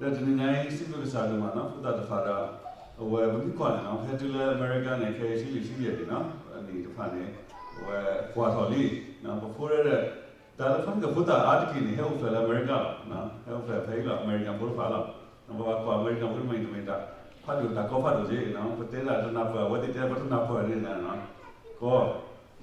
ဒီးတနံၤညါအံၤ စံးဘျုးကစၢ်ဒိၣ်မးနီၤ ဖိသၣ်တဖၣ်ဒီး အဝဲပမ့ၢ်ကွၢ်န့ၣ်နီၤ ဖဲတုၤလၢအမဲရကၤန့ၣ် ခဲအံၤဆံလွံၢ်ဆံယဲၢ်န့ၣ်နီၤ အနံၣ်တဖၣ်န့ၣ် အဝဲကွၢ်ထီၣ်လံ ပဖိရဲဒီး တၢ်လၢဖဲမ့ၢ်ကဖိသၣ်အါတက့ၢ်န့ၣ် ဟဲအိၣ်ဖျဲၣ်လၢအမဲရကၤလီၤ ဟဲအိၣ်ဖျဲၣ်ဖဲအံၤလီၤ အမဲရကၤဖိတဖၣ်လီၤ ပဘၣ်ကွၢ်အမဲရကၤဖိတမ့ၢ်တမ့ၢ်တၢ် ဖးဒိၣ်တၢ်ကီဖးဒိၣ်က့ၤ ပတဲဒၣ်တနၢ်ပၢၢ် အဝဲသ့ၣ်တဲပတနၢ်ပၢၢ်န့ၣ်နီၤ ကီ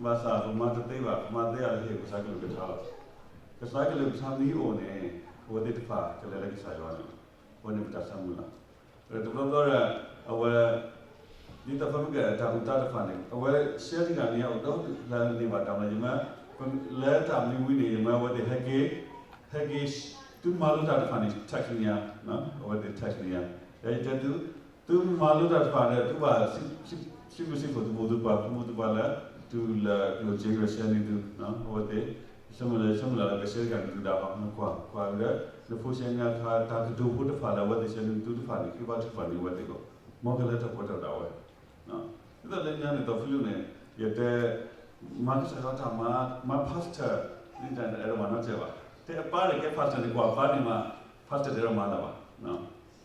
ဘၣ်ဆၣ်ပမၤတသ့ဘၣ် ပမၤသ့အါတက့ၢ် ကစၢ်ကလုၢ်ကထါလီၤ ကစၢ်ကလုၢ်ကထါမ့ၢ်အိၣ်န့ၣ် အဝဲသ့ၣ်တဖၣ်ကလဲၤလၢကစၢ်ယွၤန့ၣ်လီၤ အဝဲန့ၣ်ပတၢ်ဆၢမုၢ်လီၤ တဘျီဘျီဒီး အဝဲ ဒ်သိးဖဲမ့ၢ်ကတၢ်အုၣ်သးတဖၣ်န့ၣ် အဝဲရှဲတဂၤန့ၣ် အိၣ်ဒီးလၢန့ၢ်ဘၣ်တၢ်မၤ ယမ့ၢ် လၢတၢ်မံဝံၤန့ၣ် ယမ့ၢ်အဝဲသ့ၣ်ဟဲက့ၤ ဟဲက့ၤ သုမၤလိတၢ်တဖၣ်န့ၣ် text န့ၢ်ယၤ အဝဲသ့ၣ် text န့ၢ်ယၤ ယတဲသု သုမၤလိတၢ်တဖၣ်ဒီး သုဘၣ် စံးဘျုးစံးဖှိၣ်သုမိၢ်သုပၢ် သုမိၢ်သုပၢ်လၢ တုၤလၢကျိၣ်စ့ကရၢရှဲန့ၢ်သု အဝဲသ့ၣ် ဆၢမုၢ်လၢ် ဆၢမုၢ်လၢ်လၢကရှဲတဂၤန့ၣ် သုဒၣ်ဟီ နကွၢ်ကွၢ်ဒီး နဖိဆဲးနၤခါ တၢ်ကတိၤဖိတဖၣ်လၢအဝဲသ့ၣ်ဆဲးန့ၢ်သုတဖၣ်န့ၣ် ဃ့ဘါထုကဖၣ်န့ၢ်အဝဲသ့ၣ်လီၤ မ်ကလဲၤထီၣ်ပှဲၤထီၣ်ဒၣ်ဝဲ ဒ်သိးလၢညါန့ၣ် သီဖံလူန့ၣ် ယတဲ မၤကစၢ်ယွၤတၢ်မၤ မၤ pastor န့ၣ်တအဲၣ်ဒိးမၤနီတစဲးဘၣ် တဲအပၢ်န့ၣ်ကဲ pastor န့ၣ် ကွၢ်အပၢ်န့ၣ်မး pastor တအဲၣ်ဒိးမၤလၢၤဘၣ်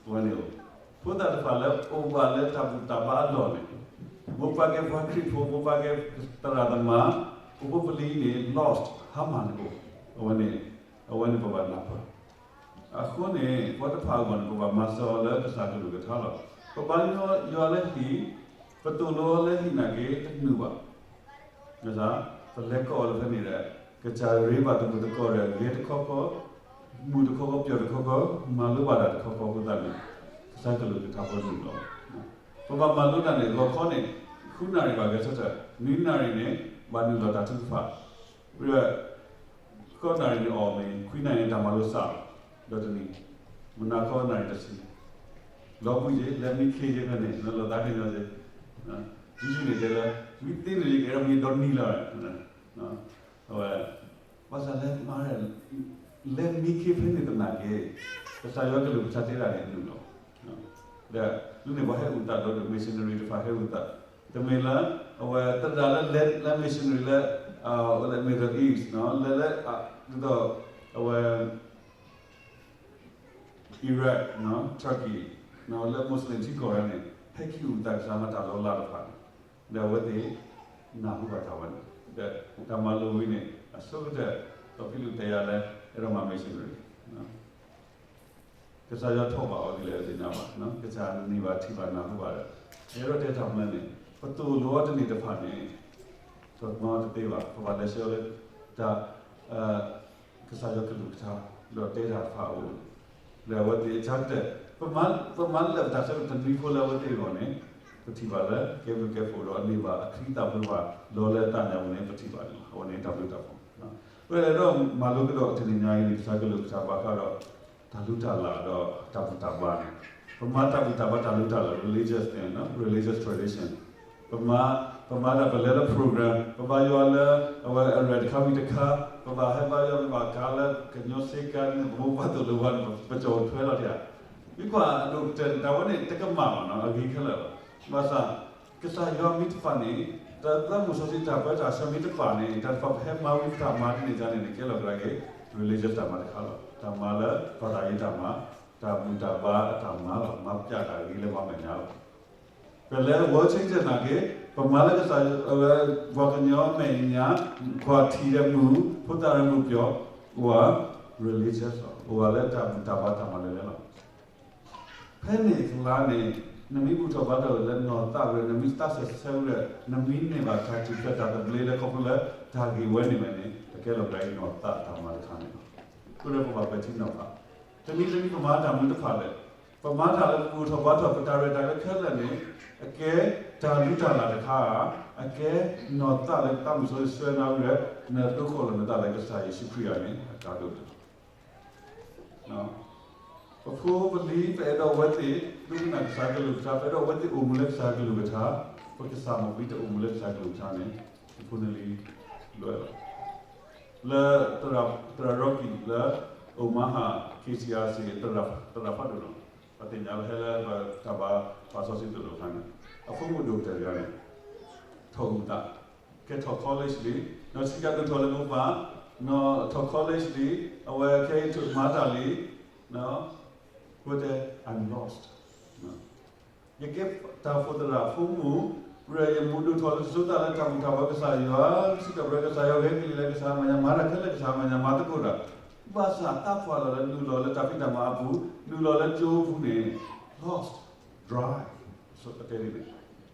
အဝဲန့ၣ် ဖိသၣ်တဖၣ်လၢအိၣ်ဘၣ်လၢတၢ်ဘူၣ်တၢ်ဘါအလီၢ်န့ၣ် မိၢ်ပၢ်ကဲပှၤခရံာ်ဖိ မိၢ်ပၢ်ကဲသရၣ်သမါ ပဖိပလံၤန့ၣ် lost ဟါမၢ်န့ၣ်အိၣ် အဝဲန့ၣ် အဝဲန့ၣ်ပဘၣ်နၢ်ပၢၢ် အဃိန့ၣ် ပှၤတဖၣ်အဂီၢ်န့ၣ် ပဘၣ်မၤစၢၤအီၤလၢကစၢ်ကလုၢ်ကထါလီၤ. ပဘါယွၤလၢဟံၣ်, ပသိၣ်လိအီၤလၢဟံၣ်နာ်က့ တမုာ်ဘၣ်. ပလဲၤကိးအီၤလၢဖဲန့ၣ်ဒီး ကစၢ်ရ့ဘၣ်တမုာ်သကိးဒီး ဂဲၤတခီခီ, မုာ်တခီခီ, ပျီၢ်တခီခီ, မၤလိဘၣ်တၢ်တခီခီအဃိသတးန့ၣ် ကစၢ်ကလုၢ်ကထါဖိတမုာ်လီၤ. ပဘၣ်မၤလိတၢ်န့ၣ် ဂီၤခီန့ၣ် ဃုနၣ်ရံၣ်ဘၣ်ဂဲၤဆၢထၢၣ်, နွံနၣ်ရံၣ်န့ၣ် ဘၣ်နုာ်လီၤတၢ်ထုကဖၣ်, ဝံၤဒီး ဃုနၣ်ရံၣ်န့ၣ်အီၣ်မ့ၢ် ခွံနၣ်ရံၣ်န့ၣ် တၢ်မၤလိစးလီၤ. ဒီးတနံၤ မုၢ်နၤခီနၣ်ရံၣ်တဆံ, လီၤဘှံးက့ၤ လဲၤမံခ့က့ၤဖဲန့ၣ် လီၤသးကညီၤက့ၤ, ယ့ၣ်ၡူးန့ၣ်တဲလၢ မ့ၢ်သ့န့ၣ် ယကအဲၣ်ဒိးမံဒီနံၤလီၤ. အဝဲ ဘၣ်ဆၣ်လဲၤမၤ လဲၤမံခ့ဖဲန့ၣ်သနာ်က့ ကစၢ်ယွၤကလုၢ်ကထါတဲဒၣ်န့ၣ်နုာ်လီၤ. ဒီး လၢန့ၣ်ပှၤဟဲအုၣ်သးဒီး missionary တဖၣ်ဟဲအုၣ်သး, တမ့ၢ်လၢ အဝဲသရၣ်လၢလဲၤလၢ missionary လၢ လၢ Middle East လၢလၢ ဒ်သိး အဝဲ Iraq, Turkey လၢ Muslim ထံကီၢ်န့ၣ် ဟဲက့ၤအုၣ်သးကစၢ်မၤတၢ်လီၤလးတဖၣ်န့ၣ် ဒီးအဝဲသ့ၣ် နၢ်ဟူဘၣ်တၢ်ဝဲန့ၣ် ဒီးတၢ်မၤလိဝံၤန့ၣ် အဆိကတၢၢ် သီဖံလူတဲယၤလၢ အဲၣ်ဒိးမၤ missionary ကစၢ်ယွၤထိးဘၣ်အီၤဒ်လဲၣ်တသ့ၣ်ညါဘၣ်, ကစၢ်န့ၢ်ဘၣ်ထံၣ်ဘၣ်နၢ်ဟူဘၣ်ဒီး အဲၣ်ဒိးတဲတၢ်မနုၤန့ၣ် ပသိၣ်လိအီၤတန့ၢ်တဖၣ်န့ၣ် ပမၤတသ့ဘၣ်, ပဘၣ်လဲၤဆှၢအီၤလၢ တၢ် ကစၢ်ယွၤကလုၢ်ကထါ ဒီးတဲတၢ်တဖၣ်အအိၣ်န့ၣ် လၢအဝဲသ့ၣ်အဆၢကတၢၢ် ပမၤလၢာ်ပတၢ်ဆၢကတီၢ်တနွံဖိလၢအဝဲသ့ၣ်အဂီၢ်န့ၣ် ပထံၣ်ဘၣ်လၢ ကဲဘျုးကဲဖှိၣ်ဒီးအန့ၢ်ဘၣ်အချံအသၣ်ဖိတဖၣ် လီၤလၢအသးညါပူၤန့ၣ် ပထံၣ်ဘၣ်န့ၣ်လီၤ. အဝဲန့ၣ်တၢ်ဘျုးတၢ်ဖှိၣ် ပအဲၣ်ဒိးမၤလိကဒီးတနံၤညါအံၤန့ၣ် ကစၢ်ကလုၢ်ကထါဘၣ်ဃးဒီး တၢ်လုၢ်တၢ်လၢ်ဒီးတၢ်ဘူၣ်တၢ်ဘါန့ၣ် ပမၤတၢ်ဘူၣ်တၢ်ဘါတၢ်လုၢ်တၢ်လၢ် religious န့ၣ် religious tradition ပမၤ ပမၤတၢ်ပလဲၤလၢ program ပဘါယွၤလၢ အဝဲအရဲၣ်တခါဝံၤတခါ ပဘၣ်ဟဲဘါယွၤ ပဘၣ်ကါလၢကညီစ့ကၤန့ၣ် ပမိၢ်ပှၢ်သိၣ်လိပှၤန့ၣ် ပကၠီၣ်ထွဲလီၤတၢ် မ့ၢ်ကွၢ်အဒိၣ်ကတၢၢ်န့ၣ် တၢ်ဝဲန့ၣ်တကမၣ်ဘၣ်နီၤ အဂ့ၤခဲလၢာ်လီၤ. ဘၣ်ဆၣ် ကစၢ်ယွၤမ့ၢ်တဖၣ်န့ၣ် တၢ်သးမုၢ်စီဆှံတၢ်ပၢတၢ်ဆၢမ့ၢ်တဖၣ်န့ၣ် တၢ်တဖၣ်ပဟဲမၤဝံၤတၢ်မၤဒ်န့ၣ်ဒ်န့ၣ်န့ၣ် ကဲလီၤကဒါက့ၤ religious တၢ်မၤတခါလီၤ. တၢ်မၤလၢပှၤသးအံၤတၢ်မၤ တၢ်ဘူၣ်တၢ်ဘါအတၢ်မၤလီၤ. မၤပျဲတၢ်ဂ့ၤလၢပှၤမဲာ်ညါလီၤ. ပလဲၤ world change နာ်က့ ပမၤလၢကစၢ် အဝဲ ပှၤကညီမဲာ်ညါ ကွၢ်ထံဒီးမုာ် ဖိသၣ်ဒီးမုာ်ပျီ အိၣ်ဝဲ religious လီၤ. အိၣ်ဝဲလၢတၢ်ဘူၣ်တၢ်ဘါတၢ်မၤလဲၤလဲၤလီၤ. ဖဲန့ၣ်အကျါန့ၣ် နမ့ၢ်ဘူၣ်ထီၣ်ဘါထီၣ်လၢနီၢ်သးဝဲ နမ့ၢ်သးစၢၢ်ဆၢဝဲ နမ့ၢ်န့ၢ်ဘၣ်တၢ်ထူၣ်ဖျဲးတၢ်သဘျ့လၢခီဖျိလၢ တၢ်ဂ့ၢ်ဝဲန့ၣ်ဝဲန့ၣ် တကဲလီၤပှၤအံၤနီၢ်သးတၢ်မၤတခါန့ၣ်လီၤ. အဃိဒီးပဘၣ်ပဲာ်ထံနီၤဖး တနံၤတနံၤပမၤတၢ်မနုၤတဖၣ်လဲၣ်. ပမၤတၢ်လၢပဘူၣ်ထီၣ်ဘါထီၣ် ပတၢ်ရဲၣ်တၢ်ကျဲၤခဲလၢာ်န့ၣ် အကဲတၢ်လုၢ်တၢ်လၢ်တခါဧါ, အကဲနီၢ်သးလၢသးမုၢ်စီဆှံဆှၢနၤဝဲဒီး နဒိးဃီၣ်လီၤနသးလၢကစၢ်ယ့ၣ်ၡူးခရံာ်ဧါန့ၣ် အကါဒိၣ်တၢ် ပဖိပလံၤ ပအဲၣ်ဒိးအဝဲသ့ၣ် ဒိကနၣ်ကစၢ်ကလုၢ်ကထါ ပအဲၣ်ဒိးအဝဲသ့ၣ်အိၣ်မူလၢကစၢ်ကလုၢ်ကထါ, ပကစၢ်မ့ၢ်ပှၤတအိၣ်မူလၢကစၢ်ကလုၢ်ကထါန့ၣ် ပဖိပလံၤလွဲၢ်လီၤ. လၢ သရၣ် Rocky လၢ Omaha KCRC သရၣ်ဖးဒိၣ်လီၤ. ပသ့ၣ်ညါလၢဟဲလၢပတၢ်ဘါ ပှၤစီဆှံသိၣ်လိခါန့ၣ် အဖိမုၣ်ဒိၣ်ကတၢၢ်တဂၤန့ၣ် ထီၣ်အုၣ်သး ကဲထီၣ် college လံ, ဒီးစံးကါဒိၣ်ထီၣ်လၢမိၢ်ပၢ် နီၢ်ထီၣ် college လံ, အဝဲခဲအံၤထိၣ်မၤတၢ်လံ, အဝဲတဲ I'm lost. ယကဲတၢ်အိၣ်ဖှိၣ်သရၣ်ဖိမုၣ်, ရၢယမူဒိၣ်ထီၣ်လၢတစိၤသးလၢတၢ်ဘူၣ်တၢ်ဘါကစၢ်ယွၤ, စံးထီၣ်ပတြၢၤကစၢ်ယွၤဂဲၤကလံၤလၢကစၢ်မၤညါမၤတၢ်ခဲလၢာ်ကစၢ်မၤညါမၤသကိးတၢ်, ဘၣ်ဆၣ်သးပှၢ်လီၤလၢနုာ်လီၤလၢတၢ်ဖံးတၢ်မၤအပူၤ, နုာ်လီၤလၢကၠိပူၤန့ၣ် lost, dry, ဆိကတၢၢ်န့ၣ်,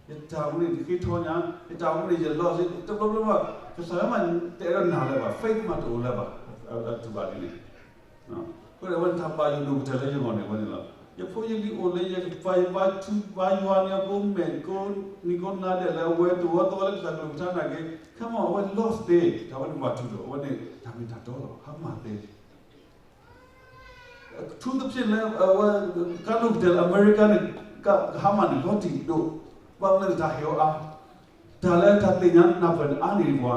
ယတၢ်အိၣ်မူန့ၣ်တဃ့ထီညါ, ယတၢ်အိၣ်မူန့ၣ်ယ lost တဘျီဘျီဘၣ်, ကစၢ်ယွၤမးတအဲၣ်ဒိးနာ်လၢၤဘၣ်, faith မးတအိၣ်လၢၤဘၣ်, အတူၢ်ဘၣ်ဒ်န့ၣ် အဃိန့ၣ် အဝဲန့ၣ်တၢ်ဘၣ်ယိၣ်ဒိၣ်ကတၢၢ်လၢယဂီၢ်န့ၣ် အဝဲန့ၣ်လီၤ. ယဖိယလံၤအိၣ်လၢယကပၤ ယဘါထုဘါယွၤန့ၣ် အကိးမဲာ်ကိးနံၤကိးနၤဒဲးလၢအဝဲသဝီသီလၢကစၢ်ကလုၢ်ကထါနာ်က့, ခဲမးအဝဲ lost သ့, တၢ်ဝဲန့ၣ်ဘၣ်တူၢ်လိာ်, အဝဲန့ၣ်တၢ်မ့ၢ်တၢ်တီလီၤ, ဟါမၢ်သ့ အထူးသဖြင့်လၢ အဝဲ ကါဒိၣ်ကတၢၢ်လၢအမဲရကၤန့ၣ် ကဟါမၢ်န့ၣ် လီၤတံၢ်ဒိၣ်, ဘၣ်မနုၤတၢ်ဟ့ၣ်အီၤအါ, တၢ်လၢတၢ်သ့ၣ်ညါနၢ်ပၢၢ်န့ၣ်အါန့ၢ်ပှၤ,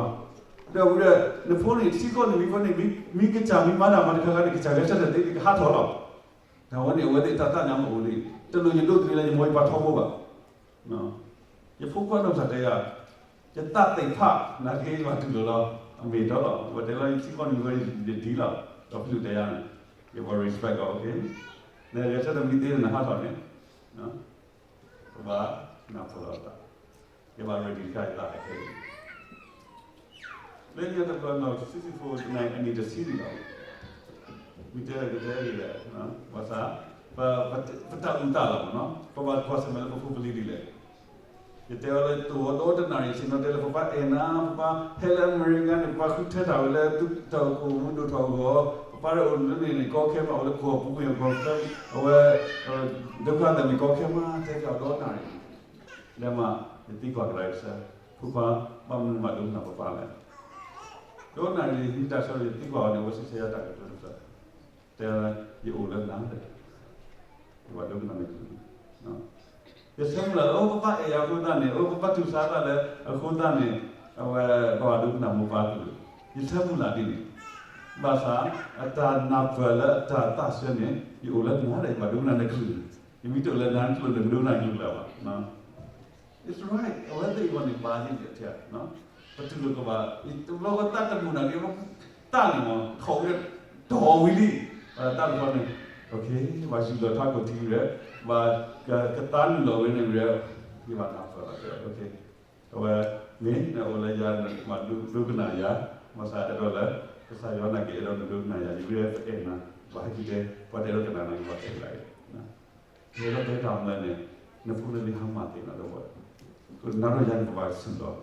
ဒီးဝံၤဒီး နဖိန့ၣ် ထံကီၢ်န့ၣ်မံၤဖိန့ၣ် မံကစၢ်မံမၤတၢ်မၤတခါခါန့ၣ် ကစၢ်ဂဲၤဆၢထၢၣ်သ့န့ၣ် ကဟးထီၣ်လီၤ. တၢ်ဝဲန့ၣ် အဝဲသ့ၣ်တၢ်သးညါမ့ၢ်အိၣ်လံ, တလိၣ်ယဒိးသန့ၤလၢယမိၢ်ယပၢ်ထီဘိဘၣ်. ယဖိခွါနီၢ်ကစၢ်တဲယၤ, ယသးသ့ၣ်ဖး နာ်က့ယဘၣ်တူၢ်လိာ်လီၤ, အမ့ၢ်တီလီၤ, အဝဲတဲလီၤယထံကီၢ်န့ၣ်ဝဲယဒ်လီၤ, ဒီးဖလူတဲယၤန့ၣ်, ယဘၣ် respect အီၤ, နဂဲၤဆၢထၢၣ်မံသ့နဟးထီၣ်န့ၣ်, ပဘၣ်နၢ်ပၢၢ်လီၤသး, ယဘၣ် ready တခါယသးခဲအံၤ လၢညါတဘျီနီၢ် ဆံဆံဖိ အနံၣ်တဆံန့ၣ်လီၤ. မ့ၢ်တဲလၢကတဲဂ့ၤလဲၣ်, ဘၣ်ဆၣ် ပတၢ်အုၣ်သးလီၤမ့ၢ်နီၤ, ပဘၣ်ကွၢ်ဆၢၣ်မဲာ်လၢပဖိပလံၤဒ်လဲၣ်. ယတဲအီၤလၢတအိၣ်ဒီးတနၣ်ရံၣ် ဆ့ၣ်နီၤတဲလၢပပၢ်အဲၣ်နၤ, ပပၢ်ဟဲလၢအမဲရကၤန့ၣ် ပပၢ်ဃုထၢတၢ်ဝဲလၢတၢ်အိၣ်မူဒိၣ်ထီၣ်အဂီၢ်, ပပၢ်အိၣ်လၢန့ၣ်န့ၣ် ကီခဲမး အိၣ်လၢကီၢ်ပူၤန့ၣ် ကီၢ်ခဲ, အဝဲ ဒုက္ခသည်န့ၣ် ကီခဲမး တဲတၢ်ဒီးနၣ်ရံၣ် ဒီးမး ယသံကွၢ်ကဒါက့ၤစၢၤ, ဖိခွါ ဘၣ်မနုၤမးဒိကနၣ်ပပၢ်လဲၣ်. ဒီးနၣ်ရံၣ်ဟံးတၢ်ဆၢ ယသံကွၢ်အီၤန့ၣ် အဝဲစံးဆၢယၤတၢ်ကတိၤတဖျၢၣ်, တဲ ယအိၣ်လၢနၤဒီး ယဘၣ်ဒိကနၣ်နကလုၢ်, ယဆၢမုၢ်လၢ်လၢ အိ ပပၢ်အဲၣ်ယၤအဃိသတးန့ၣ်, အိ ပပၢ်တူၢ်ဆါသးလၢအဃိသတးန့ၣ်, အဝဲ ပဘၣ်ဒိကနၣ်မိၢ်ပၢ်ကလုၢ်, ယဆၢမုၢ်လၢ်ဒ်န့ၣ်, ဘၣ်ဆၣ် အတၢ်နၢ်ပၢၢ်လၢအတၢ်သးဆၢန့ၣ် ယအိၣ်လၢနၤဒီး ယဘၣ်ဒိကနၣ်နကလုၢ်, ယမ့ၢ်တအိၣ်လၢနၤနကလုၢ်န့ၣ် နဒိကနၣ်နကလုၢ်လၢၤဘၣ်. It's right, အဝဲသ့ၣ်အဂီၢ်န့ၣ် ဘၣ်ယဲၢ်ကဲထီ, ပတူၢ်လိာ်ကဘၣ်, တဘျီဃီသးတမုာ်နာ်က့ သးန့ၣ်မး ထီၣ်ဝဲ တီၢ်ဝံၤလံ, တၢ်တခီန့ၣ်, ဘၣ်စံၣ်လီၤထးခိၣ်ထံဝံၤဒီး, ဘၣ်ကသါနုာ်လီၤဝဲန့ၣ်ဝံၤဒီး, ယဘၣ်နၢ်ပၢၢ်လီၤ, အဝဲ မ့ၢ်နအိၣ်လၢယၤ နဘၣ်ဒိကနၣ်ယၤ, ဘၣ်ဆၣ်အဲၣ်ဒိးလၢ ကစၢ်ယွၤနာ်က့ အဲၣ်ဒိးနဒိကနၣ်ယၤ, ယဂ့ၢ်ပအဲၣ်နၤ, ဘၣ်ဟဲက့ၤတဲ, ပှၤတဲဒိကနၣ်နာ်က့ ပှၤတဲဒၣ်အံၤ, ယအဲၣ်ဒိးတဲတၢ်မနုၤန့ၣ်, နဖိနလံၤဟါမၢ်သ့နီၤ, ဒီး နၤဒီးယၤန့ၣ် ပဘၣ်စံၣ်လီၤ,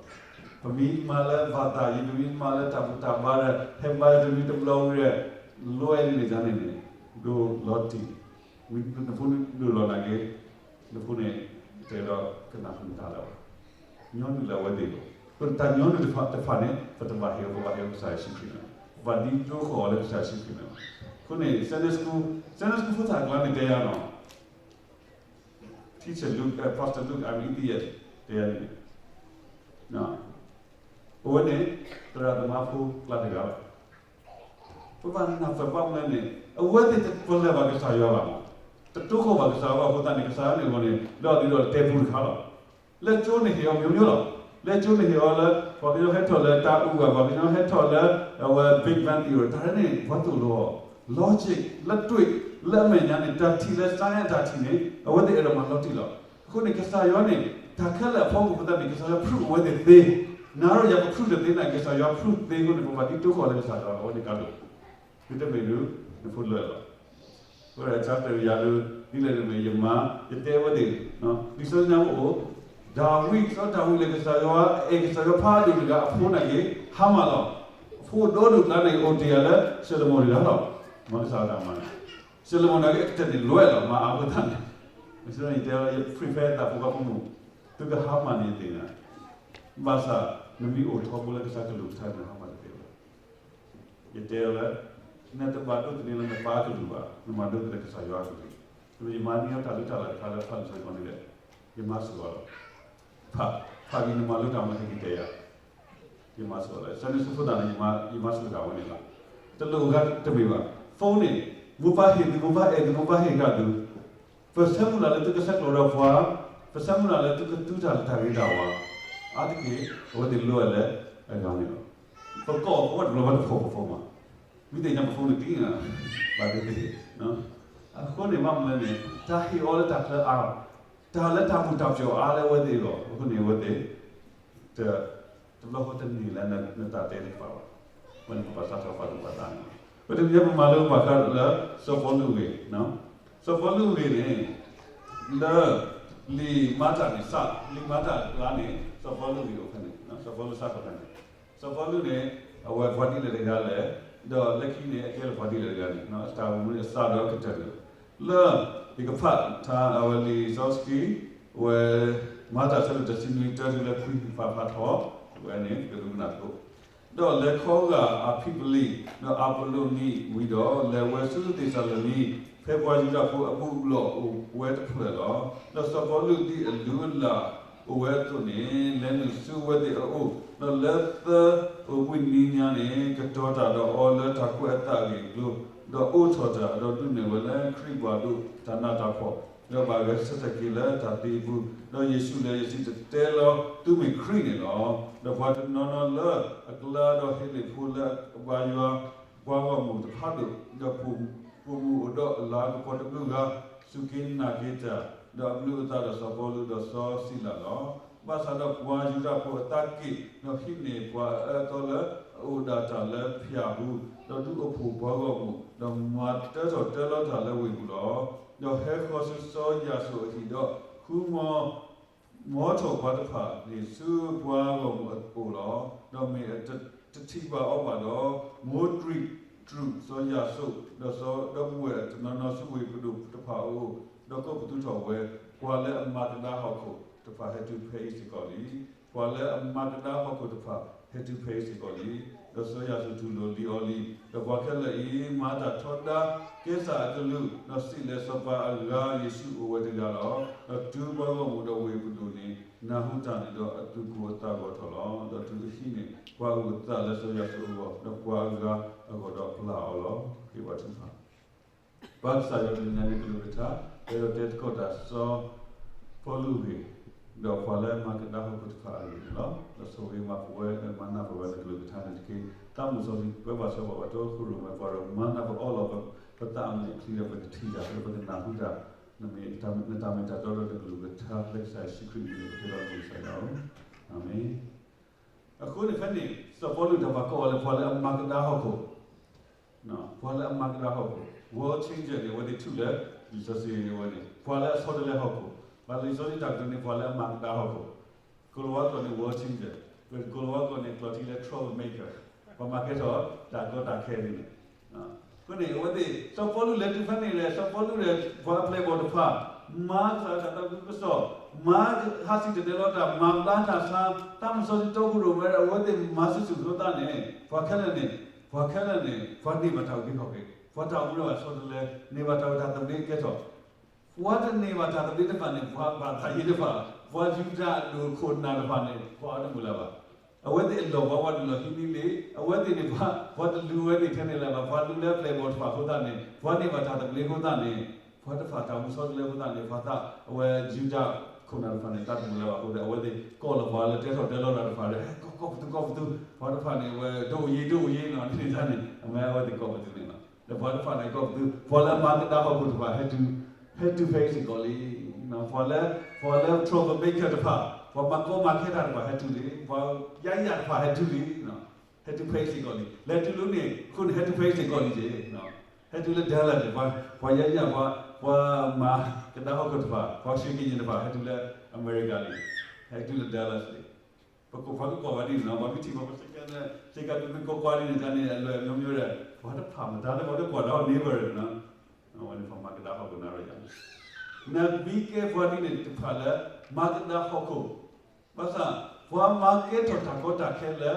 ပမ့ၢ်မၤလၢဘၣ်သးယံၤ, ပမ့ၢ်မၤလၢတၢ်ဘူၣ်တၢ်ဘါဒီး ဟဲဘါတမံၤတဘျီဝံၤဒီး, လွဲန့ၣ်န့ၣ်န့ၣ်, ဒိလီၤတံၢ်, နဖိဒိၣ်လီၤနာ်က့, နဖိန့ၣ် တဲဒီးကနၣ်ဃုာ်တၢ်လၢၤဘၣ်, ညီနုၢ်လၢအဝဲသ့ၣ်အဂီၢ်, ပတၢ်ညီနုၢ်တဖၣ်တဖၣ်န့ၣ် ပတဘၣ်ဟ့ၣ်အီၤ, ပဘၣ်ဟ့ၣ်အီၤကစၢ်ယ့ၣ်ၡူးခရံာ်န့ၣ်, ပဘၣ်ဒ်ဒိဃီၤအီၤလၢကစၢ်ယ့ၣ်ၡူးခရံာ်န့ၣ်လီၤ. အဃိန့ၣ် Sunday school, Sunday school ဖိသၣ်အကျါန့ၣ်တဲယၤနီၤ, Teacher Luke, Pastor Luke, I'm atheist, တဲယၤန့ၣ်, အဝဲန့ၣ် သရၣ်သမါဖိကျါတဂၤ, ပဘၣ်နၢ်ပၢၢ်ဘၣ်မနုၤလဲၣ်န့ၣ်, အဝဲသ့ၣ်တပလၢၢ်ဘၣ်ကစၢ်ယွၤဘၣ်မး, တတိဃီၤဘၣ်ကစၢ်ယွၤဘၣ်အဃိသတးန့ၣ် ကစၢ်ယွၤန့ၣ်အဂီၢ်န့ၣ် လၢအီၤဒ်ဒီးတဲပူတခါလီၤ. လၢကၠိန့ၣ်ဟ့ၣ်အီၤ မျိုးမျိုး လီၤ. လၢကၠိန့ၣ်ဟ့ၣ်အီၤလၢ ပှၤကညီဟဲထီၣ်လၢတၢ်အူၣ်ဘၣ်, ပှၤကညီဟဲထီၣ်လၢ အဝဲ Big Bang Theory တၢ်ရဲၣ်န့ၣ် ပှၤသိၣ်လိအီၤ, logic လၢတွ့ၣ် လၢအမဲာ်ညါန့ၣ် တၢ်ထံၣ်လၢ science အတၢ်ထံၣ်န့ၣ် အဝဲသ့ၣ်အဲၣ်ဒိးမၤလီၤတံၢ်လီၤ. အဃိန့ၣ် ကစၢ်ယွၤန့ၣ် တၢ်ခဲလၢာ်အဖီခိၣ်အဃိသတးန့ၣ် ကစၢ်ယွၤ prove အဝဲသ့ၣ်သ့, နၤဒီးယၤပ prove တသ့နာ်က့ ကစၢ်ယွၤ prove သ့အဃိန့ၣ် ပဘၣ်ဒ်တိခိၣ်လၢကစၢ်ယွၤ အဝဲန့ၣ်ကါဒိၣ်, မ့တမ့ၢ်ဒုး နဖိလၢာ်လီၤ. ဝဲဒၣ် chapter ယၤဒုး ဒ်လဲၣ်န့ၣ်မ့ၢ်ယမါ ယတဲဝဲသ့ၣ်, လံာ်စီဆှံညါအိၣ်, ဒၤဝံး စီၤဒၤဝံးလၢကစၢ်ယွၤ အဲၣ်ကစၢ်ယွၤဖးဒိၣ်တဂၤအဖိနာ်က့ ဟါမၢ်လီၤ. အဖိဒိၣ်ဒိၣ်ကျါန့ၣ် အိၣ်တ့ၢ်ယၤလၢ ၡလမိၣ်တဂၤလီၤ. မ်ကစၢ်ယွၤတၢ်မၤန့ၣ် ၡလမိၣ်နာ်က့ အကတၢၢ်န့ၣ်လွဲလီၤ မၤအါဝဲသတးန့ၣ်, မ့ၢ်ယတဲ ယ prefer သးဖိခွါဖိမုၣ်, သုကဟါမၢ်န့ၢ်ယသ့ၣ်ညါ, ဘၣ်ဆၣ် နမ့ၢ်အိၣ်ထီဘိလၢကစၢ်ကလုၢ်ကထါန့ၣ် ဟါမၢ်တသ့ဘၣ်. ယတဲလၢ နတဘၣ်ဒိးသန့ၤလၢနပၢ်ကလုၢ်ဘၣ်, နမၤဒိးသန့ၤလၢကစၢ်ယွၤကလုၢ်. ယမၤန့ၢ်အီၤတၢ်လၢတၢ်လၢ်တခါလၢဖးလံာ်စီဆှံန့ၣ်ဒီး ယမါဆိၣ်အီၤလီၤ. ဖး, ဖးက့ၤနမၤလိတၢ်မၤဟဲက့ၤတဲယၤ, ယမါဆိၣ်အီၤလီၤ. Sunday school ဖိသၣ်န့ၣ် ယမါဆိၣ်ဒၣ်ဝဲန့ၣ်လီၤ. တလိၣ်အဂၤတမ့ၢ်ဘၣ်. Phone န့ၣ် မိၢ်ပၢ်ဟ့ၣ်သု, မိၢ်ပၢ်အဲၣ်သု, မိၢ်ပၢ်ဟ့ၣ်ဃာ်သု, ပဆၢမုၢ်လၢ်လၢသုကဆဲးကျိးဒီးပှၤ, ပဆၢမုၢ်လၢ်လၢသုကသူတၢ်လၢတၢ်ဂ့ၤတၢ်ဝါ, အါတက့ၢ် အဝဲသ့ၣ်လိၣ်ဝဲလၢအဂၤန့ၣ်လီၤ. ပကိးအဖိတဘျီဘၣ်တဖိပဖိမး, မ့ၢ်သ့ၣ်ညါပဖိန့ၣ်တံၢ်နၤ, ဘၣ်သ့ၣ်သ့ၣ်, အဃိန့ၣ်ဘၣ်မနုၤလဲၣ်န့ၣ် တၢ်ဟ့ၣ်အီၤလၢတၢ်ချၢအါ, တၢ်လၢတၢ်မုာ်တၢ်ပျီၤအါလၢအဝဲသ့ၣ်အဂီၢ်, အဃိန့ၣ်အဝဲသ့ၣ် တဘျီဃီတန့ၢ်လၢနတၢ်တဲတကပၤဘၣ်, အဃိန့ၣ်ပဘၣ်စးထီၣ်ပာ်သူၣ်ပာ်သးန့ၣ်လီၤ. ပတမ့ၢ်ပမၤလၢပှၤဃးလၢ စီၤပီလူးအဂ့ၢ်, စီၤပီလူးအဂ့ၢ်န့ၣ် လၢ လံာ်မၤတၢ်န့ၣ်စး, လံာ်မၤတၢ်အကျါန့ၣ် စီၤပီလူးအဂ့ၢ်အိၣ်ဖဲန့ၣ်, စီၤပီလူးစးထီၣ်ဖဲန့ၣ်, စီၤပီလူးန့ၣ် အဝဲပှၤဒ်လဲၣ်တဂၤလဲၣ်, ဒီးလၢခံန့ၣ် အကဲလၢပှၤဒ်လဲၣ်တဂၤန့ၣ် တၢ်အိၣ်မူန့ၣ်အစးဒီးကတၢၢ်န့ၣ် လၢ ယကဖးထါအဝဲလံာ်စီဆှံ အဝဲ မၤတၢ်ဆၢဒိၣ်တဆံနွံ တၢတုၤလၢခွံ ဖးဖးထီၣ်ဝဲန့ၣ် ကဒိကနၣ်သကိး, ဒီးလဲၤခီဂာ်အဖံပလံး ဒီးအပၤလိနံၤဝံၤဒီး လဲၤဝဲဆူသ့းစၤလနံ, ဖဲပှၤယူဒၤဖိအဘူးအလီၢ်အိၣ်ဝဲတဖျၢၣ်လီၤ. ဒီးစီၤပီလူးဒ်အလုၢ်အလၢ်အိၣ်ဝဲအသိးန့ၣ် လဲၤနုာ်ဆူအဝဲသ့ၣ်အအိၣ်, ဒီးလၢသၢဧိၤဘှံးနံၤညါန့ၣ် ကတီၤတၢ်ဒီးအီၤလၢတၢ်ကွဲးအသးအဂ့ၢ်အကျိၤ, ဒီးအိးထီၣ်တၢ်, ဒီးဒုးနဲၣ်ဝဲလၢခရံာ်ဘၣ်ဒိတၢ်နးတၢ်ဖှီၣ်, ဒီးဘၣ်ဂဲၤဆၢထၢၣ်က့ၤလၢတၢ်သံအပူၤ, ဒီးယ့ၣ်ၡူးလဲၤယစံၣ်တဲၤတဲလီၤသုမ့ၢ်ခရံာ်န့ၣ်လီၤ. ဒီးပှၤတနီၤနီၤလၢအကျါဒီးဟ့လ့ၣ်ဖိလၢအဘါယွၤပှၤဂီၢ်မုၢ်တဖးဒိၣ်, ဒီးပိာ်မုၣ်အိၣ်ဒီးအလၤကပီၤတဘျုးဂၤ စူၢ်က့ၤနာ်က့ၤတၢ်, ဒီးအဘျုးအသးဒီးစီၤပီလူးဒီးစီၤစံလၤလီၤ. ဘၣ်ဆၣ်ဒီးပှၤယူဒၤဖိအသးက့ၣ် ဒီးဟံးန့ၢ်ပှၤအအၢအသီလၢအအိၣ်ဒၣ်တၢ်လၢဖၠၣ်ပူၤ, ဒီးဒုးအိၣ်ဖှိၣ်ပှၤဂီၢ်မုၢ်, ဒီးမၤတၢထီၣ်တၢလီၤတၢ်လၢဝ့ၢ်ပူၤလီၤ. ဒီးဟဲဃီၤဆူစီၤယၤစိာ်အဟံၣ်ဒီး ဃုမီ မီထီၣ်ပှၤတဖၣ်န့ၣ်ဆူပှၤဂီၢ်မုၢ်အအိၣ်လီၤ. ဒီးမ့ၢ်အတထံၣ်ဘၣ်အီၤဘၣ်ဒီး, မိတြံးတြူာ်စီၤယၤစိာ်, ဒီးစီၤဒီပုၢ်ဝဲၢ်တနီၤနီၤဆူဝ့ၢ်ပဒိၣ်တဖၣ်အအိၣ်, ဒီးကိးပသူထီၣ်ဝဲ, ပှၤလၢအမၤကဒါဟီၣ်ခိၣ်တဖၣ်ဟဲတုၤဖဲအံၤစ့ၢ်ကီးလံ. ပှၤလၢအမၤကဒါဟီၣ်ခိၣ်တဖၣ် ဟဲတုၤဖဲအံၤစ့ၢ်ကီးလံ. ဒီးစီၤယၤစိာ်တူၢ်လိာ်လံအီၤလံ. ဒီးပှၤခဲလၢာ်အံၤ မၤတၢ်ထီဒါကဲစၢ်အကလုၢ်, ဒီးစံးလၢစီၤပၤအဂၤ ယ့ၣ်ၡူးအိၣ်ဝဲတဂၤလီၤ. ဒီးတုၤပှၤဂီၢ်မုၢ်ဒီးဝ့ၢ်ပဒိၣ်န့ၣ် နၢ်ဟူတၢ်န့ၣ်ဒီး အသူၣ်ကိၢ်အသးဂီၢ်ထီၣ်လီၤ. ဒီးတုၤအဟံးန့ၢ်ပှၤအုၣ်အသးလၢစီၤယၤစိာ်အဂီၢ်, ဒီးပှၤအဂၤအဂီၢ်ဒီးပျၢ်အီၤလီၤ. က့ၤဝဲထံဖး ပၢ်ကစၢ်ယွၤတနံၤညါန့ၣ်ကလုၢ်ကထါ ပအဲၣ်ဒိးတဲသကိးတၢ်စီၤပီလူးအဂ့ၢ်, ဒီးပှၤလၢမၤကဒါဟီၣ်ခိၣ်တဖၣ်အဂ့ၢ်န့ၣ်လီၤ. ဒီးဆိၣ်ဂ့ၤမၤပဝဲဒီးမၤနၢ်ပဝဲနကလုၢ်ကထါန့ၣ်တက့ၢ်. သးမုၣ်စီဆှံပၢဘၣ်စီၤပၤဘၣ်တီခိၣ်ရိၣ်မဲပှၤဒီးမၤနၢ်ပအီၣ်လီၤပသးအမဲာ်ချံဒီးပကထံၣ်တၢ်ဒီးပကနၢ်ဟူတၢ်, နတၢ်မ့ၢ်တၢ်တီဒီးနကလုၢ်ကထါလၢကစၢ်ယ့ၣ်ၡူးခရံာ်အမံၤန့ၣ် ပဃ့ဒီးနကလုၢ်ကစၢ်ယွၤဧၢ, အၤမ့ၣ်. အဃိန့ၣ်ဖဲန့ၣ် စီၤပီလူးတၢ်ပာ်ကိးအီၤလၢပှၤလၢအမၤကဒါဟီၣ်ခိၣ်, ပှၤလၢအမၤကဒါဟီၣ်ခိၣ်, world changer န့ၣ် အဝဲသ့ၣ်ထူၣ်လၢ လံာ်စီဆှံအဝဲန့ၣ် ပှၤလၢအဆီတလဲဟီၣ်ခိၣ်, ဘၣ်လံာ်စီဆှံတၢ်ကတိၤန့ၣ် ပှၤလၢအမၤကဒါဟီၣ်ခိၣ်, ကိၤလၤဝါကျိာ်န့ၣ် world changer, ပကိၤလၤဝါကျိာ်န့ၣ် ကျိာ်ထံလၢ trouble maker, ပှၤမၤကဲထီၣ်တၢ်ကီတၢ်ခဲန့ၣ်, အဃိန့ၣ် အဝဲသ့ၣ် စီၤပီလူးလဲၤတုၤဖဲန့ၣ်လဲၣ်, စီၤပီလူးဒီးပှၤအပျဲၢ်အဘီၣ်တဖၣ် မၤကစၢ်တၢ်သးခုကစီၣ်, မၤဟးစံၣ်တဲၤတဲလီၤတၢ်, မၤဘျါတၢ်ဆါ, သးမုၣ်စီဆှံတီခိၣ်ရိၣ်မဲ အဝဲသ့ၣ်မၤစုဆူၣ်အဃိသတးန့ၣ် ပှၤခဲလၢာ်န့ၣ်, ပှၤခဲလၢာ်န့ၣ် ပှၤန့ၢ်ဘၣ်တၢ်အုၣ်က့ၤခီၣ်က့ၤ, ပှၤတၢ်အိၣ်မူန့ၣ်ဘၣ်ဆီတလဲ, န့ၢ်ဘၣ်တၢ်အိၣ်တၢ်သဘျ့ကဲထီၣ် ပှၤတန့ၢ်ဘၣ်တၢ်သဘျ့တဖၣ်န့ၣ် ပှၤဘၣ်သးယ့တဖၣ်, ပှၤယူဒၤအဒိၣ်ခိၣ်နၢ်တဖၣ်န့ၣ် ပှၤအီၤတမုာ်လၢၤဘၣ်. အဝဲသ့ၣ်အလီၢ်ပှၤဝဲတလီၢ်ဟံးန့ၢ်လံ, အဝဲသ့ၣ်န့ၣ် ပှၤတလူၤဝဲသ့ၣ်ထဲန့ၣ်လၢၤဘၣ်, ပှၤလူၤလၢအပျဲၢ်အဘီၣ်တဖၣ်အဃိသတးန့ၣ် ပှၤန့ၢ်ဘၣ်တၢ်သဘျ့အဃိသတးန့ၣ် ပှၤတဖၣ်တၢ်အိၣ်မူဆီတလဲအဃိသတးန့ၣ် ပှၤသးအဝဲယူဒၤခိၣ်နၢ်တဖၣ်န့ၣ် တၢ်တမုာ်လၢၤဘၣ်အဃိသတး အဝဲသ့ၣ်ကိးလီၤပှၤလၢတဲထီၣ်တဲလီၤတၢ်တဖၣ်ဒီး ဟဲကိးပသူကိးပသူ, ပှၤတဖၣ်န့ၣ် အဝဲဒိၣ်ယံၤဒိၣ်ယံၤနီၤ ဒ်န့ၣ်န့ၣ် အဝဲသ့ၣ်ကိးပသူန့ၣ်လီၤ. ဒီးပှၤတဖၣ်န့ၣ်ကိးပသူ, ပှၤလၢအမၤကဒါဟီၣ်ခိၣ်တဖၣ် ဟဲတုၤဖဲအံၤစ့ၢ်ကီးလံ. ပှၤလၢ, ပှၤလၢ trouble maker တဖၣ်, ပှၤမၤကီမၤခဲတၢ်တဖၣ်ဟဲတုၤလံ, ပှၤယါယၤတဖၣ်ဟဲတုၤလံ, ဟဲတုၤဖဲအံၤစ့ၢ်ကီးလံ. လဲၤတုၤလၢန့ၣ် အဃိန့ၣ် ဟဲတုၤဖဲအံၤစ့ၢ်ကီးလံက့ၤ, ဟဲတုၤလၢ Dallas န့ၣ်, ပှၤယါယၤ, ပှၤမၤကဒါဟီၣ်ခိၣ်တဖၣ်, ပှၤဆှၢက့ၤယဲၢ်တဖၣ် ဟဲတုၤလၢအမဲရကၤလံ, ဟဲတုၤလၢ Dallas လံ. ပကကွၢ်ပှၤဒ်န့ၣ်နီၤ, ပှၤမ့ၢ်ထံၣ်ပှၤ ပစ့ကၤန့ၣ် စ့ကၤကွၢ်ကွၢ်ဒ်န့ၣ် တၢ်န့ၣ်အလွဲၢ်အမျိုးမျိုးဒီး ပှၤတဖၣ်မတၤလၢပှၤလၢကွၢ်ဒီး neighbor နီၤ, အဝဲန့ၣ်ပှၤမၤကဒါဟီၣ်ခိၣ်နၢ်ရံၣ်ယၤန့ၣ်, နမ့ၢ်ကဲပှၤဒ်န့ၣ်တဖၣ်လၢ မၤကဒါဟီၣ်ခိၣ်, ဘၣ်ဆၣ် ပှၤမၤကဲထီၣ်တၢ်ကီတၢ်ခဲလၢ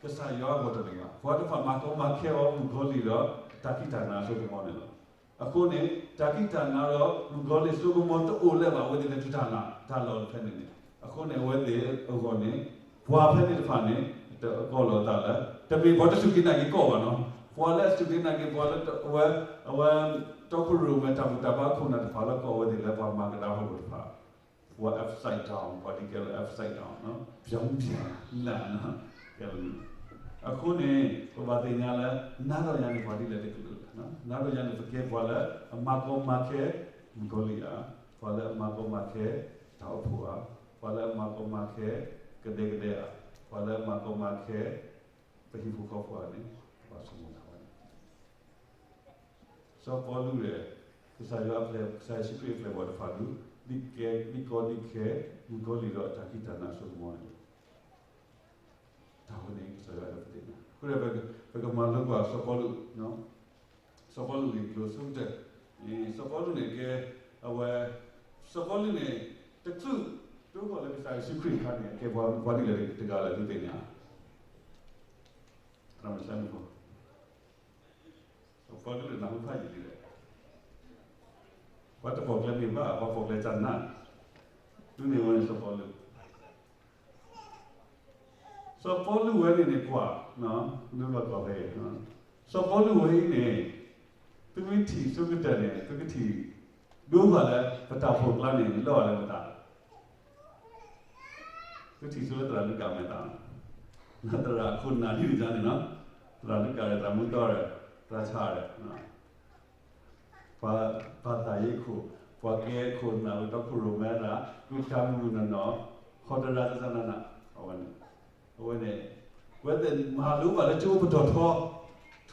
ကစၢ်ယွၤအဂီၢ်တမ့ၢ်ဘၣ်, ပှၤတဖၣ်မၤကီမၤခဲအီၤမုၣ်ကီၤလံၢ်ဒီး တၢ်ခံးတၢ်နၤစိကမီၤန့ၣ်လီၤ. အဃိန့ၣ် တၢ်ခံးတၢ်နၤဒီး မုၣ်ကီၤလံၢ်စိကမီၤတအိၣ်လၢၤဘၣ် အဝဲသ့ၣ်လၢ တုၤတၢ်လီၢ်, တၢ်လီၢ်ဖဲန့ၣ်န့ၣ်, အဃိန့ၣ် အဝဲသ့ၣ်အဂီၢ်န့ၣ် ပှၤဖဲန့ၣ်တဖၣ်န့ၣ် တကိးလီၤအသးလၢ တမ့ၢ်ပှၤတစူၢ်က့ၤနာ်က့ၤကီၢ်ဘၣ်နီၤ, ပှၤလၢအစူၢ်က့ၤနာ်က့ၤ ပှၤလၢအဝဲ, အဝဲ တီခိၣ်ရိၣ်မဲတၢ်ဘူၣ်တၢ်ဘါခိၣ်နၢ်တဖၣ်လၢကိးဝဲသ့ၣ်လၢပှၤမၤကဒါဟီၣ်ခိၣ်တဖၣ်, ပှၤ upside down, ပှၤဒ်ကဲလၢ upside down နီၤ, ပြောင်းပြန်လာ နီၤ, ကဲလၢ အဃိန့ၣ် ပဘၣ်သ့ၣ်ညါလၢ နၤဒီးယၤန့ၣ် ပှၤဒ်လဲၣ်တကလုာ်လီၤ. နၤဒီးယၤန့ၣ် ပကဲပှၤလၢအမၤကီမၤခဲ မုၣ်ကီၤလံၢ်ဧါ, ပှၤလၢအမၤကီမၤခဲ တၢ်အိၣ်ဖှိၣ်ဧါ, ပှၤလၢအမၤကီမၤခဲ ကဒဲကဒဲဧါ, ပှၤလၢအမၤကီမၤခဲ ပဟံၣ်ဖိဃီဖိဧါန့ၣ် ပဘၣ်ဆိကမိၣ်တၢ်ဝဲန့ၣ် စီၤပီလူးဒီး ကစၢ်ယွၤအပျဲၢ် ကစၢ်ယ့ၣ်ၡူးခရံာ်အပျဲၢ်အဘီၣ်တဖၣ်ဒုး ဒ်ကဲ ဒ်ကီဒ်ခဲ မုၣ်ကီၤလံၢ်ဒီးအတၢ်ခံးတၢ်နၤအစိကမီၤန့ၣ်လီၤ. တၢ်ဝဲန့ၣ် ကစၢ်ယွၤအဲၣ်ဒိးပသ့ၣ်ညါ အဃိဒီး ပကမၤလိကွၢ်စီၤပီလူး စီၤပီလူးဂ့ၢ်ကျိၤအဆိကတၢၢ်, စီၤပီလူးန့ၣ်ကဲ အဝဲ စီၤပီလူးန့ၣ် တချုး ဒိကီၢ်လၢကစၢ်ယ့ၣ်ၡူးခရံာ်အခါန့ၣ် အကဲပှၤဒ်လဲၣ်တဂၤလဲၣ် သုသ့ၣ်ညါ စီၤပီလူး ပှၤတနၢ်ဟူဖးယံာ်လံဒီး ပှၤတပိာ်ကျဲမ့ၢ်ဘၣ် ပှၤပိာ်ကျဲတၢ်နါ ဒ်န့ၣ်ဝဲန့ၣ်စီၤပီလူး စီၤပီလူးဝဲန့ၣ်န့ၣ် ကွၢ် ဒ်ဘၣ်ကွၢ်ဖဲအံၤ စီၤပီလူးဝဲအံၤန့ၣ် သုမ့ၢ်ထံၣ်အဆိကတၢၢ်န့ၣ် သုကထံၣ် ဒိဖးလၢ ပတၢ်အိၣ်ဖှိၣ်အကျါန့ၣ် လီၤဂာ်လၢပသး သုထံၣ်ဆိလၢသရၣ်လူၤကၣ်မဲာ်သး သရၣ်ခိၣ်နၢ်ဒ်န့ၣ်န့ၣ်လီၤ, သရၣ်လူၤကၣ်ဒီးသရၣ်မူသီဒီး သရၣ်ဆၣ်ဒီး ပှၤပာ်သးယ့ခိၣ်, ပှၤကဲခိၣ်နၢ် ဒီခိၣ်ရိၣ်မဲသရၣ်, ကုၢ်ကၢမုၢ်နီၢ်နီၢ်, ဟီၣ်တရါသရၣ်နးနး, အဝဲန့ၣ်, အဝဲန့ၣ်, အဝဲသ့ၣ်မၤလိဘၣ်လၢကၠိပတီၢ်ထ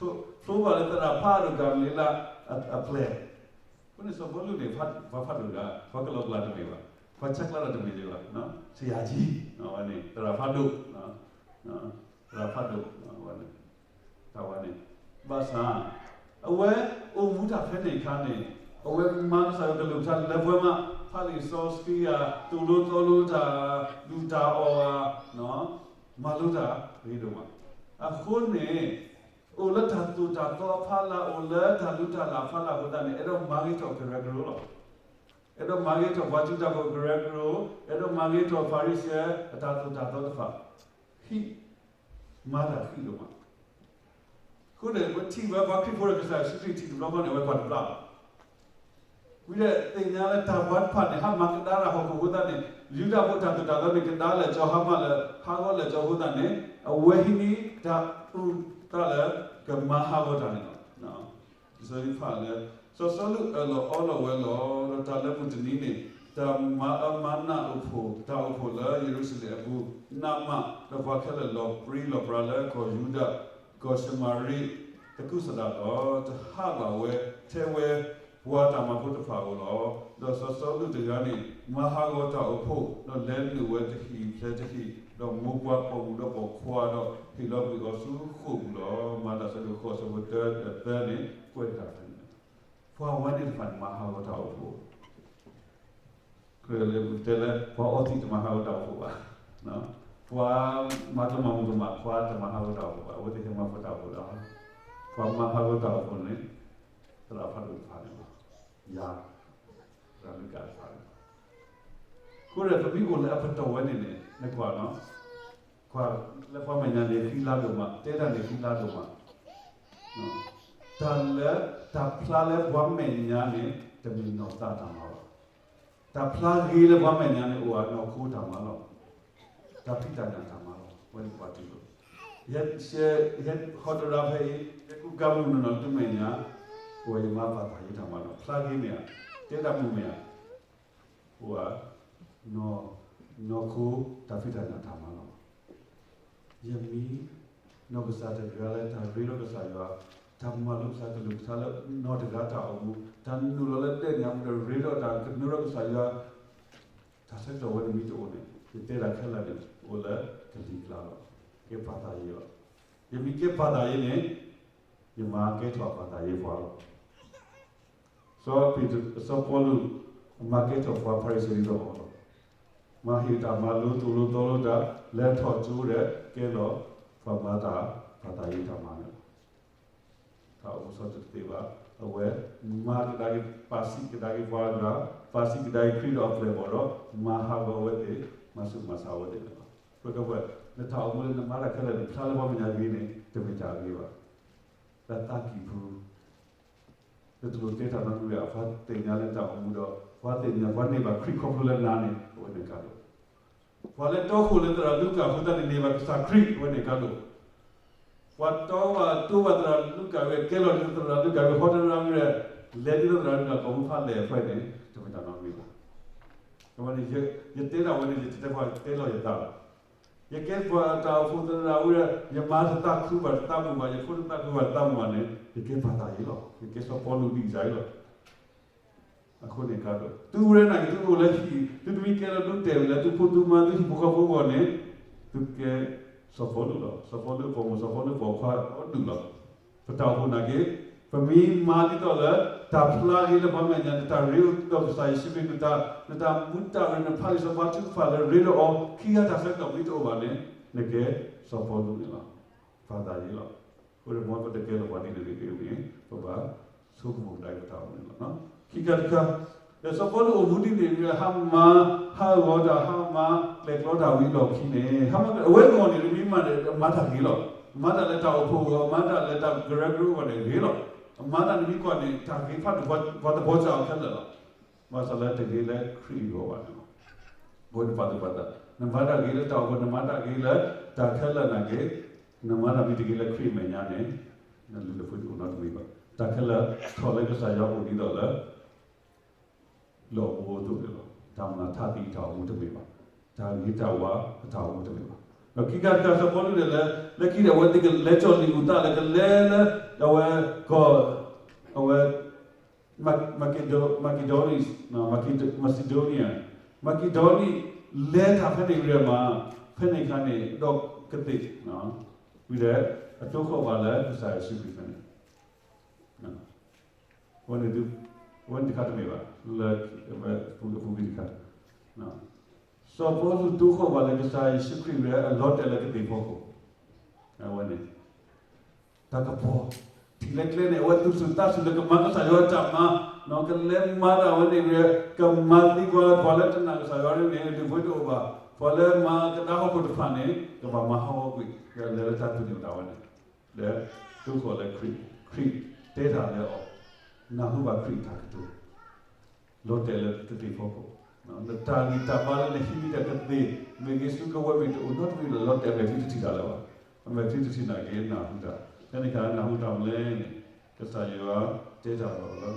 ီ, ဖျိဘၣ်လၢသရၣ်ဖးဒိၣ်ကၤမလ့လးအပျဲၢ်, အဃိန့ၣ်စီၤပီလူးန့ၣ် ပှၤဖးဒိၣ်တဂၤ, ပှၤကလီၤကျါတမ့ၢ်ဘၣ်, ပှၤဆဲးကျိးတၢ်တမ့ၢ်ဘၣ်, ဆရာကြီး, အဝဲန့ၣ် သရၣ်ဖးဒိၣ်, သရၣ်ဖးဒိၣ်, တၢ်ဝဲန့ၣ်, ဘၣ်ဆၣ်, အဝဲအိၣ်မူတၢ်ဖဲန့ၣ်အခါန့ၣ်, အဝဲမၤကစၢ်ယွၤကလုၢ်ကထါလၢပှဲၤမး, ဖးလံာ်စီဆှံဧါ, သိၣ်လိသီလိတၢ်, ဒုၣ်တၢ်အီၣ်ဧါ, မၤလိတၢ်ဂ့ၤဒိၣ်မး, အဃိန့ၣ်, အိၣ်လၢတၢ်သိၣ်တၢ်သီအဖီလာ် အိၣ်လၢတၢ်လုၢ်တၢ်လၢ်အဖီလာ်အဃိသတးန့ၣ် အဲၣ်ဒိးမၤဂ့ၤထီၣ်ကရၢကရိလီၤ. အဲၣ်ဒိးမၤဂ့ၤထီၣ်ပှၤကၠူတၢ်ဖိကရၢကရိ, အဲၣ်ဒိးမၤဂ့ၤထီၣ်ဖၤရံၤၡဲအတၢ်သိၣ်တၢ်သီတဖၣ်, ဟံၣ်, မၤတၢ်ဃံးဒိၣ်မး အဃိန့ၣ် ပထံၣ်ဝဲပှၤခရံာ်ဖိဒီးကစၢ်ယ့ၣ်ၡူးခရံာ်ထံၣ်တဘျီဃီန့ၣ် အဝဲကွၢ်တဘျီလီၤ. ဝံၤဒီးသ့ၣ်ညါလၢတၢ်ပှၤတဖၣ်န့ၣ် ဟးမၤကဒါတၢ်ဟီၣ်ခိၣ်အဃိသတးန့ၣ် ယူဒၤဖိတၢ်သိၣ်တၢ်သီန့ၣ် ကဒါလဲာ်ကၠီ ဟါမၢ်လၢဟးဂီၤလဲာ်ကၠီအဃိသတးန့ၣ် အဝဲဟံးန့ၢ်တၢ်အုၣ်သးလၢ ကမၤဟးဂီၤတၢ်န့ၣ်လီၤ. လံာ်စီဆှံဖးလၢ စီၤစီလူးအၢၣ်လီၤအီလီၤဝဲလီၤ ဒီးတၢ်လၢမုၢ်တနံၤန့ၣ် တၢ်မၤအၢမၤနးအိၣ်ဖှိၣ် တၢ်အိၣ်ဖှိၣ်လၢယရူၤၡလ့ၣ်အပူၤ နးမး ဒီးပှၤခဲလၢာ်လီၤပြံလီၤပြါလၢကီၢ်ယူဒၤ ကီၢ်ၡမၤရံ သကုၤဆးဒးလီၤ. တဟးဘၣ်ဝဲ ထဲဝဲပှၤတၢ်မၤဖိတဖၣ်ဧိၤလီၤ. ဒီးစီၤစီလူးတဂၤန့ၣ် မၤဟးဂီၤတၢ်အိၣ်ဖှိၣ် ဒီးလဲၤနုာ်ဝဲတဟံၣ်ဖျဲးတဟံၣ်, ဒီးမိၢ်ပှၢ်ပိာ်မုၣ်ဒီးပိာ်ခွါဒီး ဟ့ၣ်လီၤကွံာ်အီၤဆူဃိာ်ပူၤလီၤ. မၤတၢ်ဆၢဒိၣ်ဃိး အဆၢဖိတၢ သၢန့ၣ် ကွဲးတၢ်ဖဲန့ၣ်လီၤ. ပှၤဝဲန့ၣ်တဖၣ်န့ၣ် မၤဟးဂီၤတၢ်အိၣ်ဖှိၣ် ကြၢးလၢပတဲလၢ ပှၤအီသံးတမၤဟးဂီၤတၢ်အိၣ်ဖှိၣ်ဘၣ်. ပှၤမၤကမၣ်မုၣ်ကမၣ်ခွါတမၤဟးဂီၤတၢ်အိၣ်ဖှိၣ်ဘၣ်. အဝဲသ့ၣ်ဟဲမၤဖိတၢ်အိၣ်ဖှိၣ်လီၤ. ပှၤမၤဟးဂီၤတၢ်အိၣ်ဖှိၣ်န့ၣ် သရၣ်ဖးဒိၣ်တဖၣ်န့ၣ်လီၤ. ယၤ သရၣ်လူၤကၣ်တဖၣ်န့ၣ် အဃိဒီးပမ့ၢ်အိၣ်လၢအပတီၢ်ဝဲန့ၣ်န့ၣ် နကွၢ်နီၤ ကွၢ်လၢပှၤမဲာ်ညါန့ၣ် ဃံလၤဒိၣ်မး, တဲတၢ်န့ၣ်ဃံလၤဒိၣ်မး, တၢ်လၢ တၢ်ဖျါလၢပှၤမဲာ်ညါန့ၣ် တမ့ၢ်နီၢ်သးတၢ်မၤလီၤ. တၢ်ဖျါဂ့ၤလၢပှၤမဲာ်ညါန့ၣ်အိၣ်ဝဲနီၢ်ခိတၢ်မၤလီၤ. တၢ်ဖံးတၢ်ညၣ်တၢ်မၤလီၤ. ဝဲန့ၣ်ပှၤတူၢ်လိာ်, ယဟဲဟီၣ်တရါဖဲအံၤ ယကူကၤမုၢ်နီၢ်နီၢ်လၢသုမဲာ်ညါ, ပဝဲယမၤဘၣ်သးယံၤတၢ်မၤလီၤ. ဖျါဂ့ၤမ့ၢ်ဧါ, တဲတၢ်မုာ်မ့ၢ်ဧါ, အိၣ်ဧါ, နီၢ်ခိတၢ်ဖံးတၢ်ညၣ်တၢ်မၤလီၤ. ယမ့ၢ် နီၢ်ကစၢ်တဂၤလၢတၢ်ရ့ဒီးကစၢ်ယွၤ, တၢ်မၤလိကစၢ်ကလုၢ်ကထါလၢနီၢ်တဂၤတၢ်အိၣ်မူ, တၢ်နုာ်လီၤလၢဒဲၣ်ညါပူၤဒီးရ့ဒီးတၢ်ကနုာ်ဒီးကစၢ်ယွၤ, တၢ်ဆၢကတီၢ်ဝဲန့ၣ်မ့ၢ်တအိၣ်န့ၣ် ယတဲတၢ်ခဲလၢာ်န့ၣ် အိၣ်လၢကလံၤကျါလီၤ. ကဲပာ်သးယံၤလီၤ. ယမ့ၢ်ကဲပာ်သးယံၤန့ၣ် ယမၤကဲထီၣ်ပာ်သးယံၤပှၤလီၤ. စီၤပ့းတရူး စီၤပီလူး မၤကဲထီၣ်ပှၤဖၤရံၤၡဲဒ်သိးအီၤလီၤ. မၤဟ့ၣ်တၢ်မၤလိသိၣ်လိသီလိတၢ် လဲၤထီၣ်ကၠိဒီး ကဲလီၤ ပှၤမၤတၢ် ပာ်သးယံၤတၢ်မၤန့ၣ်လီၤ. တၢ်အိၣ်မူစီတသ့ဘၣ်, အဝဲမၤကဒါက့ၤ ပာ်စံးကဒါက့ၤပှၤဂၤ, ပာ်စံးကဒါက့ၤခရံာ်ဒီးအပျဲၢ်အဘီၣ်ဒီး မၤဟးဂီၤအဝဲသ့ၣ်, မၤဆူၣ်မၤဆါအဝဲသ့ၣ်န့ၣ်လီၤ. ပကကွၢ် နတၢ်အိၣ်မူလၢနမၤတၢ်ခဲလၢာ်န့ၣ် ဖျါလၢပှၤမဲာ်ညါဂ့ၤန့ၣ် တမ့ၢ်တၢ်ဂ့ၤဘၣ်. လၢသးကံၢ်ပူၤ နတလိၣ်တဲတၢ်နီတမံၤဘၣ်, ပှၤသ့ၣ်ညါလၢတၢ်အိၣ်မူဒီး ပှၤသ့ၣ်ညါ ပှၤန့ၢ်ဘၣ်ခရံာ်ခီဖျိလၢနၤန့ၣ် အဝဲန့ၣ်ကါဒိၣ်. ပှၤလၢတီခိၣ်လၢသရၣ်လူၤကၣ်အဃိသတးန့ၣ် န့ၢ်ဘၣ်ကစၢ်ခရံာ် အဝဲန့ၣ်ကါဒိၣ်. ပှၤတီဘၣ်တိဘၣ်သရၣ်လူၤကၣ်ဝဲ ကဲလီၤဒ်သရၣ်လူၤကၣ်ဝဲ ဟီတရၣ်ဝဲ လဲၤဒ်သရၣ်လူၤကၣ် ကီၢ်မူဖးလဲၢ်အဖၢန့ၣ် တမ့ၢ်တၢ်နီတမံၤဘၣ်. အဝဲန့ၣ် ယတဲဒၣ်ဝဲန့ၣ် ယတတဲပှၤတဲလီၤယသးဘၣ်. ယကဲပှၤတၢ်အိၣ်ဖှိၣ်သရၣ်ဝဲ ယမါတသးခုဘၣ်တသးမုာ်ဘၣ် ယဖိတသးခုဘၣ်တသးမုာ်ဘၣ်န့ၣ် ယကဲပှၤသးယ့လီၤ. ယကဲစီၤပီလူးဒ်အံၤစၤအံၤလီၤ. အဃိန့ၣ်ကါဒိၣ် သုဝဲန့ၣ်က့ၤ သုအိၣ်လၢဟံၣ် သုတမ့ၢ်ကဲလၢဒူတဲာ်ဝဲလၢ သုဖိသုမါ သုဟံၣ်ဖိဃီဖိအဂီၢ်န့ၣ် သုကဲစီၤပီလူးလီၤ. စီၤပီလူးအပိာ်မုၣ် စီၤပီလူးအပိာ်ခွါအဒူၣ်လီၤ. ပတၢ်အိၣ်ဖှိၣ်နာ်က့ ပမ့ၢ်မၤဒ်သိးလၢ တၢ်ဖျါဂ့ၤလၢပှၤမဲာ်ညါ နတၢ်ရ့လိာ်ဒီးကစၢ်ယ့ၣ်ၡူးခရံာ် နတၢ် နတၢ်မူတၢ်ရ့ နဖးလံာ်စီၤပၤထုကဖၣ်လၢရ့ဒီးအီၤ ခံဂၤတၢ်ဆၢကတီၢ်မ့ၢ်တအိၣ်ဘၣ်န့ၣ် နကဲစီၤပီလူးန့ၣ်လီၤ. ပှၤသးယ့လီၤ. အဃိန့ၣ် မ်ပတကဲလၢပှၤဒ်န့ၣ်တဂ့ၤန့ၣ် ပဘၣ်ဆိကမိၣ်ကဒါက့ၤပတၢ်အိၣ်မူန့ၣ်လီၤ. ခံခါတခါ ဒီးစီၤပီလူးအိၣ်မူဒ်န့ၣ် ဟးမၤ ဟးဂီၤတၢ် ဟးမၤကျဲၤကျီတၢ်ဝံၤလီၢ်ခံန့ၣ် ဟးမၤ အဝဲအဂီၢ်န့ၣ် တမ့ၢ်မၤဒီး မၤတၢ်ဂ့ၤလီၤ. မၤတၢ်လၢတၢ်အိၣ်ဖှိၣ်အဂီၢ် မၤတၢ်လၢတၢ်ကရၢကရိအဂီၢ်န့ၣ်ဂ့ၤလီၤ. အမၤတၢ်နမ့ၢ်ကွၢ်န့ၣ် တၢ်ဂ့ၤဖးဒိၣ် ပှၤသပှၢ်စၢ်အီၤခဲလၢာ်လီၤ. ဘၣ်ဆၣ်လၢတဂ့ၤလၢခရံာ်အဂီၢ်ဘၣ်န့ၣ်လီၤ. အဃိန့ၣ်ပာ်သူၣ်ပာ်သး နမၤတၢ်ဂ့ၤလၢတၢ်အိၣ်ဖှိၣ် နမၤတၢ်ဂ့ၤလၢတၢ်ခဲလၢာ်နာ်က့ နမၤတၢ်မ့ၢ်တဂ့ၤလၢခရံာ်အမဲာ်ညါန့ၣ် နလုၢ်ဒိၣ်ပှ့ၤဒိၣ်အိၣ်နီတမံၤဘၣ်. တၢ်ခဲလၢာ်ထီၣ်လၢကစၢ်ယွၤအအိၣ်ဒ်သိးလၢ လီၢ်ဘိအသိးန့ၣ်လီၤ. တၢ်မၤထးသံအတၢ်အိၣ်မူတမ့ၢ်ဘၣ်. တၢ်ဂ့ၤတၢ်ဝါအတၢ်အိၣ်မူတမ့ၢ်ဘၣ်. ဒီးခံခါတခါစီၤပီလူးန့ၣ်လၢ လၢခံဒီးအဝဲသ့ၣ်ကလဲၤကၠီၣ်လံာ်အူးသးလၢကလဲၤလၢ အဝဲကီၢ် အဝဲ Macedonia, Macedonia, Macedonia, လဲၤတၢ်ဖဲန့ၣ်ဝံၤဒီးမး ဖဲန့ၣ်အခါန့ၣ် ဒီးကသ့ၣ် ဝံၤဒီး အတိခိၣ်ဘၣ်လၢကစၢ်ယ့ၣ်ၡူးခရံာ်ဖဲန့ၣ် အဝဲန့ၣ် အဝဲန့ၣ်တခါတမ့ၢ်ဘၣ် လၢ အပူၤကွံာ်တခါ စီၤပီလူးတိခိၣ်ဘၣ်လၢကစၢ်ယ့ၣ်ၡူးခရံာ်ဝဲအလီၤတဲာ်လၢကသ့ၣ်ဖီခိၣ် အဝဲန့ၣ် တၢ်ကပီၤ ထံၣ်လၢကျဲန့ၣ် အဝဲသူၣ်ဆူၣ်သးဆူၣ်လၢကမၤကစၢ်ယွၤအတၢ်မၤ ကလဲၤမၤတၢ်ဝဲန့ၣ် ကမၤသံကွၢ်ပှၤလၢတနာ်ကစၢ်ယွၤန့ၣ် ဒုးပှ့ၤတအိၣ်ဘၣ် ပှၤလၢမၤကဒါဟီၣ်ခိၣ်တဖၣ်န့ၣ် ကဘၣ်မၤဟးဂီၤကွံာ် ကလဲၤလၢတၢ်သူၣ်န့ၢ်တၢ်ဝဲန့ၣ် လၢ တိခိၣ်လၢခရံာ် ခရံာ်တဲတၢ်လၢအီၤ နၢ်ဟူဘၣ်ခရံာ်တၢ်ကတိၤ လီၤတဲာ်လၢကသ့ၣ်ဖီခိၣ်, နတၢ်ဂံၢ်တၢ်ဘါလၢနဟံးန့ၢ်တၢ်ကသ့ၣ် မ့ၢ်ဂ့ၤ စုကဝဲၤမ့ၢ်ဂ့ၤ တအိၣ်နီတမံၤလၢၤ လီၤတဲာ်အမဲာ်ချံတထံၣ်တၢ်လၢၤဘၣ်. အမဲာ်ချံတထံၣ်နာ်က့ နၢ်ဟူတၢ်, ဖဲန့ၣ်အခါနၢ်ဟူတၢ်မနုၤလဲၣ်န့ၣ် ကစၢ်ယွၤတဲတၢ်ဒီးအီၤလီၤ.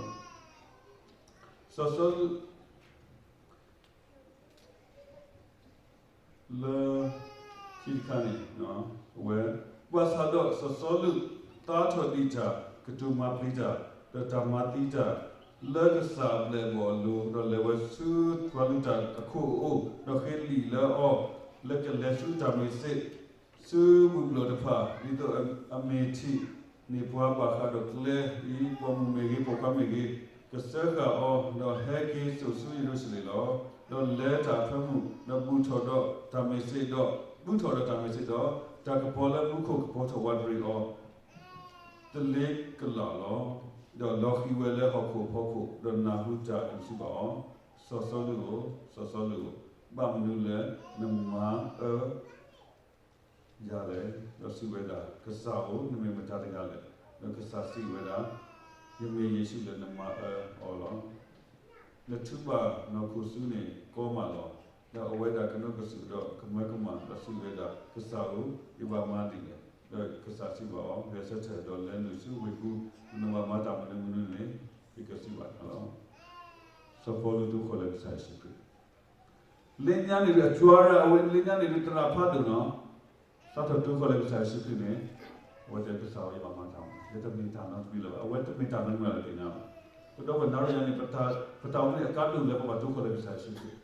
စီၤစီလူး လၢ ခံတခါန့ၣ် အဝဲ ဘၣ်ဆၣ်ဒီးစီၤစီလူး သးထီၣ်ဒံးတၢ် ကတိၤမၤပျံၤတၢ် ဒီးတၢ်မၤသံတၢ် လၢကစၢ်အဘျဲၣ်အဘီၣ်အလိၤ, ဒီးလဲၤဝဲဆူပှၤလုၢ်တၢ်အခိၣ်အအိၣ်, ဒီးဃ့လံာ်လၢအီၤ လၢကလဲၤဆူတၢ်မ့ၢ်စ့ၣ် ဆူမုၢ်ကျိၤတဖၣ်, ဒ်သိးအမ့ၢ်ထံၣ်န့ၢ်ပှၤဘၣ်ဃးဒီးကျဲအံၤ, ပိာ်မုၣ်မ့ၢ်ဂ့ၤ, ပိာ်ခွါမ့ၢ်ဂ့ၤ, ကစၢဃာ်အီၤ, ဒီးဟဲက့ၤစိာ်ဆူယရူၤၡလ့ၣ်လီၤ. ဒီးလဲၤတၢ်အဖၢမုၢ်, ဒီးဘူၣ်ထီၣ်ဒီးတၢ်မ့ၢ်စ့ၣ်ဒီး, ဘူၣ်ထီၣ်ဒီးတၢ်မ့ၢ်စ့ၣ်ဒီး, တၢ်ကပီၤလၢမူခိၣ်ကပီၤထီၣ်ဝးတရံးအီၤ တလ့ကလးလီၤ. ဒီးလီၤဃံၤဝဲလၢဟီၣ်ခိၣ်ဖီခိၣ်, ဒီးနၢ်ဟူတၢ်အုၣ်ဆူၣ်ဘၣ်အီၤ, စီၤစီလူးဧၢ, စီၤစီလူးဧၢ, ဘၣ်မနုၤလၢနမၤအၢ ယၤလဲၣ်. ဒီးစံးဝဲဒၣ်, ကစၢ်ဧၢ, နမ့ၢ်မတၤတဂၤလဲၣ်. ဒီးကစၢ်စံးဝဲဒၣ်, ယမ့ၢ်ယ့ၣ်ၡူးလၢနမၤအၢအီၤလီၤ. နထုးဘၣ်နီၢ်ခိၣ်ဆူန့ၣ်ကီမးလီၤ. ဒီးအဝဲဒၣ်ကနိးကစုာ်ဒီးကမၢကမၣ်, ဒီးစံးဝဲဒၣ်, ကစၢ်ဧၢ, ယဘၣ်မၤဒ်လဲၣ်. ဒီးကစၢ်စံးဘၣ်အီၤ, ဂဲၤဆၢထၢၣ်, ဒီးလဲၤနုာ်ဆူဝ့ၢ်ပူၤ, နဘၣ်မၤတၢ်မနုၤမနုၤန့ၣ် ယကစံးဘၣ်နၤလီၤ. စီၤပီလူးတိခိၣ်လၢကစၢ်ယ့ၣ်ၡူးခရံာ် လၢညါန့ၣ်ဒုး အကၠွါရၢ အဝဲလၢညါန့ၣ်ဒုး သရၣ်ဖးဒိၣ်နီၤ, စးထီၣ်တိခိၣ်လၢကစၢ်ယ့ၣ်ၡူးခရံာ်န့ၣ်, အဝဲတဲကစၢ်ဧၢ ယဘၣ်မၤတၢ်မနုၤ, ယတမ့ၢ်တၢ်နီတမံၤလၢၤဘၣ်, အဝဲတမ့ၢ်တၢ်နီတမံၤလၢၤသ့ၣ်ညါဘၣ်. ပဒီပုၢ်ဝဲၢ်နၤဒီးယၤန့ၣ် ပတၢ်အိၣ်မူန့ၣ် အကါဒိၣ်လၢပဘၣ်တိခိၣ်လၢကစၢ်ယ့ၣ်ၡူးခရံာ်,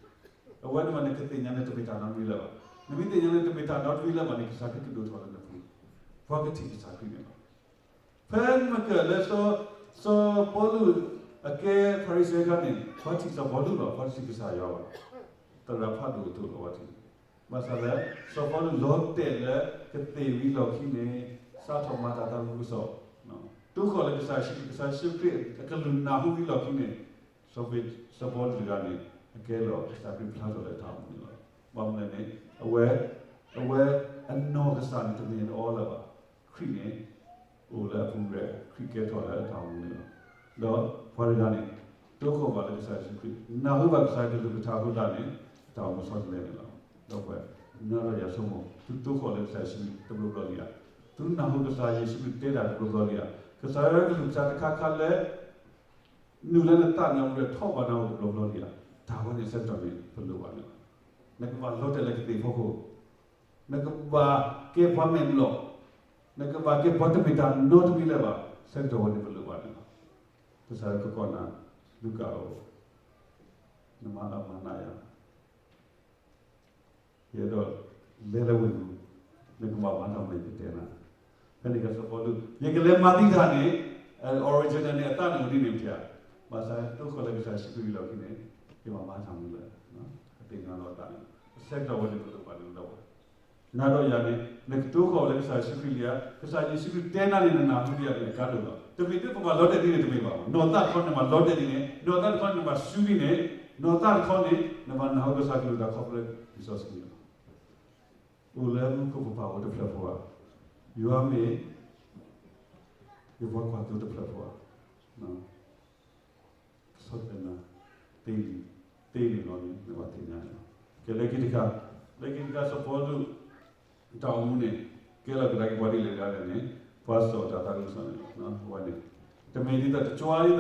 အဝဲန့ၣ်မးနကသ့ၣ်ညါန့ၣ် တမ့ၢ်တၢ်နီတမံၤလၢၤဘၣ်. နမ့ၢ်သ့ၣ်ညါန့ၣ် တမ့ၢ်တၢ်နီတမံၤလၢၤဘၣ်န့ၣ် ကစၢ်ခရံာ်ကဒိၣ်ထီၣ်လၢနပူၤ, ပှၤကထံၣ်ကစၢ်ခရံာ်န့ၣ်လီၤ. ဖဲမ့ၢ်ကၢၢ်လၢ စီၤပီလူး အကဲဖၤရံၤၡဲအခါန့ၣ် ပှၤထံၣ်စီၤပီလူးလီၤ, ပှၤတထံၣ်ကစၢ်ယွၤဘၣ်. သရၣ်ဖးဒိၣ်အသိးလီၤ ပှၤထံၣ်, ဘၣ်ဆၣ်လၢ စီၤပီလူးလီၤတဲာ်လၢကသ့ၣ်ဝံၤလီၢ်ခံန့ၣ် စးထီၣ်မၤတၢ်သးခုကစီၣ်, တိခိၣ်လၢကစၢ်ယ့ၣ်ၡူးခရံာ်, ကစၢ်ယ့ၣ်ၡူးခရံာ်အကလုၢ်နၢ်ဟူဝံၤလီၢ်ခံန့ၣ် စီၤပီလူးတဂၤန့ၣ် အကဲလီၤကစၢ်ခရံာ်ဖျါထီၣ်လၢတၢ်အိၣ်မူန့ၣ်လီၤ. ဘၣ်မနုၤလဲၣ်န့ၣ် အဝဲ အဝဲအနီၢ်ကစၢ်န့ၣ် တမ့ၢ်အီၤလၢၤဘၣ်. ခရံာ်န့ၣ် အိၣ်လၢအပူၤဝဲ, ခရံာ်ကဲထီၣ်လၢတၢ်အိၣ်မူန့ၣ်လီၤ. ဒီးပှၤတဂၤန့ၣ် တိခိၣ်ဘၣ်လၢကစၢ်ယ့ၣ်ၡူးခရံာ်, နၢ်ဟူဘၣ်ကစၢ်ယွၤကလုၢ်ကထါအဃိသတးန့ၣ် တၢ်အိၣ်မူဆီတလဲန့ၣ်လီၤ. ဒီပုၢ်ဝဲၢ် နၤဒီးယၤဆိကမိၣ် သုတိခိၣ်လၢကစၢ်ယ့ၣ်ၡူးတဘျီဘျီလံဧါ. သုနၢ်ဟူကစၢ်ယ့ၣ်ၡူးခရံာ်တဲတၢ်တဘျီဘျီလံဧါ, ကစၢ်ယွၤကလုၢ်ကထါတခါခါလၢ နုာ်လၢနသးန့ၣ် အဝဲထီၣ်ဘၣ်နၤအိၣ်တဘျီဘျီလံဧါ, တၢ်ဝဲန့ၣ်ဆၢကတီၢ်န့ၣ်ပလိၣ်ဘၣ်န့ၣ်လီၤ. နကဘၣ်လီၤတဲာ်လၢကသ့ၣ်ဖီခိၣ်, နကဘၣ်ကဲပှၤမဲာ်ဘျီၣ်, နကဘၣ်ကဲပှၤတမ့ၢ်တၢ်နီတမံၤလၢၤဘၣ်, ဆၢကတီၢ်ဝဲန့ၣ်ပလိၣ်ဘၣ်န့ၣ်လီၤ. ကစၢ်ယွၤကကိးနၤ, လူၤကၣ်ဧၢ, နမၤတၢ်မၤနးယၤ ယအဲၣ်ဒိးလဲၤလၢဝ့ၢ်ပူၤ, နကဘၣ်မၤတၢ်မၤယၤကတဲနၤ. ဖဲန့ၣ်ကစီၤပီလူး ယကလဲၤမၤသံတၢ်န့ၣ်, original န့ၣ် အသးန့ၣ်အိၣ်ဒ်န့ၣ်မ့ၢ်ဧါ, ဘၣ်ဆၣ်တိခိၣ်လၢကစၢ်ယ့ၣ်ၡူးခရံာ်အလီၢ်ခံန့ၣ်, ယမၤမၤတၢ်မနုၤလဲၣ်, အသ့ၣ်ညါလီၤအသးန့ၣ်, အဆၢကတီၢ်ဝဲန့ၣ်ပလိၣ်ဘၣ်န့ၣ်ဒီးဝဲ နၤဒီးယၤန့ၣ် နကတိၤဃီၤလၢကစၢ်ယ့ၣ်ၡူးခရံာ်လံဧါ, ကစၢ်ယ့ၣ်ၡူးခရံာ်တဲနၤန့ၣ် နနၢ်ဟူဒံးဧါန့ၣ် အကါဒိၣ်လီၤ. တမ့ၢ်ဒ်ပဘၣ်လီၤတဲာ်ဒ်န့ၣ်တမ့ၢ်ဘၣ်, နီၢ်သးတခီန့ၣ်ဘၣ်လီၤတဲာ်ဒ်န့ၣ်, နီၢ်သးတခီန့ၣ်ဘၣ်စူဒ်န့ၣ်, နီၢ်သးတခီန့ၣ် နဘၣ်နၢ်ဟူကစၢ်ကလုၢ်တၢ်ခီဖျိလၢလံာ်စီဆှံန့ၣ်လီၤ. အိၣ်လၢမူခိၣ်ပပၢ်အိၣ်တဖျၢၣ်ဖိဧါ, ယွၤမ့ၢ် ယပှၤကွၢ်သိတဖျၢၣ်ဖိဧါ, ကဆီၣ်ထွဲနၤ, သ့န့ၣ်, သ့န့ၣ်လီၤန့ၣ် နဘၣ်သ့ၣ်ညါန့ၣ်လီၤ. ကဲလၢခံတခါ, လၢခံတခါစီၤပီလူး တၢ်အိၣ်မူန့ၣ် ကဲလီၤကဒါက့ၤပှၤဒ်လဲၣ်ဒ်လဲၣ်န့ၣ်, ပှၤစီၣ်တၢ်သးခုကစီၣ်န့ၣ်လီၤ. ဝဲန့ၣ် တမ့ၢ်ဒ်သိးတကၠွါဒ်သိး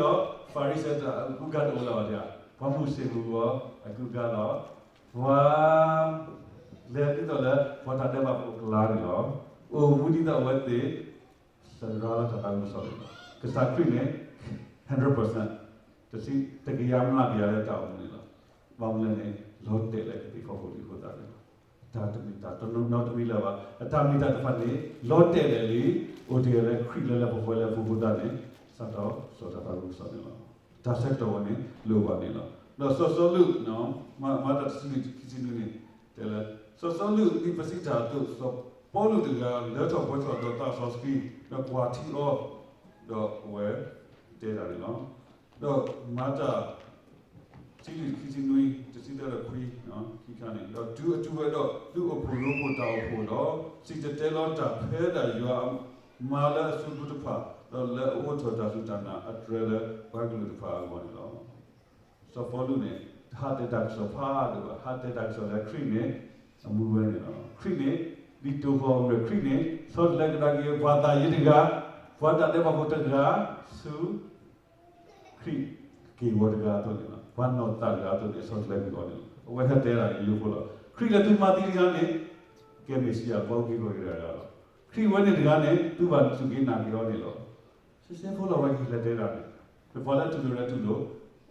ဖၤရံၤၡဲတၢ်အကူအကၤတအိၣ်လၢၤဘၣ်, ပှၤမုၢ်ဆ့ၣ်မုၢ်ဂီၤအကူအကၤလီၤ. ပှၤ လဲၤဒ်သိးလၢ ပှၤတၢ်ဒဲးဘးဖိအကျါန့ၣ်လီၤ. အိၣ်မူဒ်သိးအဝဲသ့ၣ် စရၤလီၤတၢ်သးခုကစီၣ်န့ၣ်လီၤ. ကစၢ်ခရံာ်န့ၣ် hundred percent တဆံ, တကယၤမျးကယၤလၢတၢ်အိၣ်မူန့ၣ်လီၤ. ဘၣ်မနုၤလဲၣ်န့ၣ် လီၤတဲာ်လၢကသ့ၣ်ဖီခိၣ်လံအဃိသတးန့ၣ်လီၤ. တၢ်တမ့ၢ်တၢ်တနီၤနီတမံၤလၢၤဘၣ်. အတၢ်မ့ၢ်တၢ်တဖၣ်န့ၣ် လီၤတဲာ်လၢာ်လံ, အိၣ်တ့ၢ်လၢခရံာ်လၢလၢပှဲၤပှဲၤလၢအပူၤအဃိသတးန့ၣ် စးထီၣ်စီၣ်တၢ်သးခုကစီၣ်န့ၣ်လီၤ. တၢ်ဆၢကတီၢ်ဝဲန့ၣ် လိၣ်ဘၣ်န့ၣ်လီၤ. ဒီးစီၤစီလူး, မၤ, မၤတၢ်တဆံလွံၢ်ခံဆံနွံန့ၣ် တဲလၢ စီၤစီလူးဒ်ပစံးတၢ်အသိး စီၤပီလူးတဂၤ လၢထီၣ်ပှဲၤထီၣ်ဒီးသးစီဆှံ, ဒီးကွၢ်ထံအီၤ, ဒီးအဝဲတဲတၢ်န့ၣ်လီၤ. ဒီးမၤတၢ် တဆံလွံၢ်ခံဆံနွံ, တဆံသၢဒီးခွံ, ခံခါန့ၣ်, ဒီးတုၤအတုၤဝဲဒီး ဒုးအိၣ်ဖှိၣ်ရိဖှိၣ်တၢ်အိၣ်ဖှိၣ်ဒီး စံၣ်တဲၤတဲလီၤတၢ်ဖဲဒၣ်ယွၤမၤလၢအစုပူၤတဖၣ်, ဒီးလၢအအိးထီၣ်တၢ်စူၢ်တၢ်နာ်အတြဲၤလၢပှၤကလုာ်တဖၣ်အဂီၢ်န့ၣ်လီၤ. စီၤပီလူးန့ၣ် တဟးတဲတၢ်ကစီၣ်ဖးဒိၣ်ဘၣ်, ဟးတဲတၢ်ကစီၣ်လၢခရံာ်န့ၣ် အမူဝဲန့ၣ်လီၤ. ခရံာ်န့ၣ် ဒ်တိၤဃီၤဝဲခရံာ်န့ၣ် ဆီတလဲကဒါက့ၤပှၤသးယ့တဂၤ, ပှၤတၢ်ဒဲးဘးဖိတဂၤ, ဆူ ခရံာ်က့ၢ်ဂီၤတဂၤအသိးန့ၣ်လီၤ. ပှၤနီၢ်သးတဂၤအသိးန့ၣ် အဆီတလဲက့ၤအီၤန့ၣ်လီၤ. အဝဲဟဲတဲဒၣ်လၢယိၤဖိလီၤ. ခရံာ်လၢသုမၤသံတဂၤန့ၣ် ကဲမ့ၣ်ၡံအၤ ပှၤအုၣ်က့ၤခီၣ်က့ၤတဂၤလီၤ. ခရံာ်ဝဲန့ၣ်တဂၤန့ၣ် သုဘၣ်စူၢ်က့ၤနာ်က့ၤအီၤန့ၣ်လီၤ. ရှဲရှဲဖိလီၤ ပှၤကဟဲတဲဒၣ်န့ၣ်, ဒီးပှၤလၢအတူၢ်လိာ်ဒီးတူၢ်လိာ်,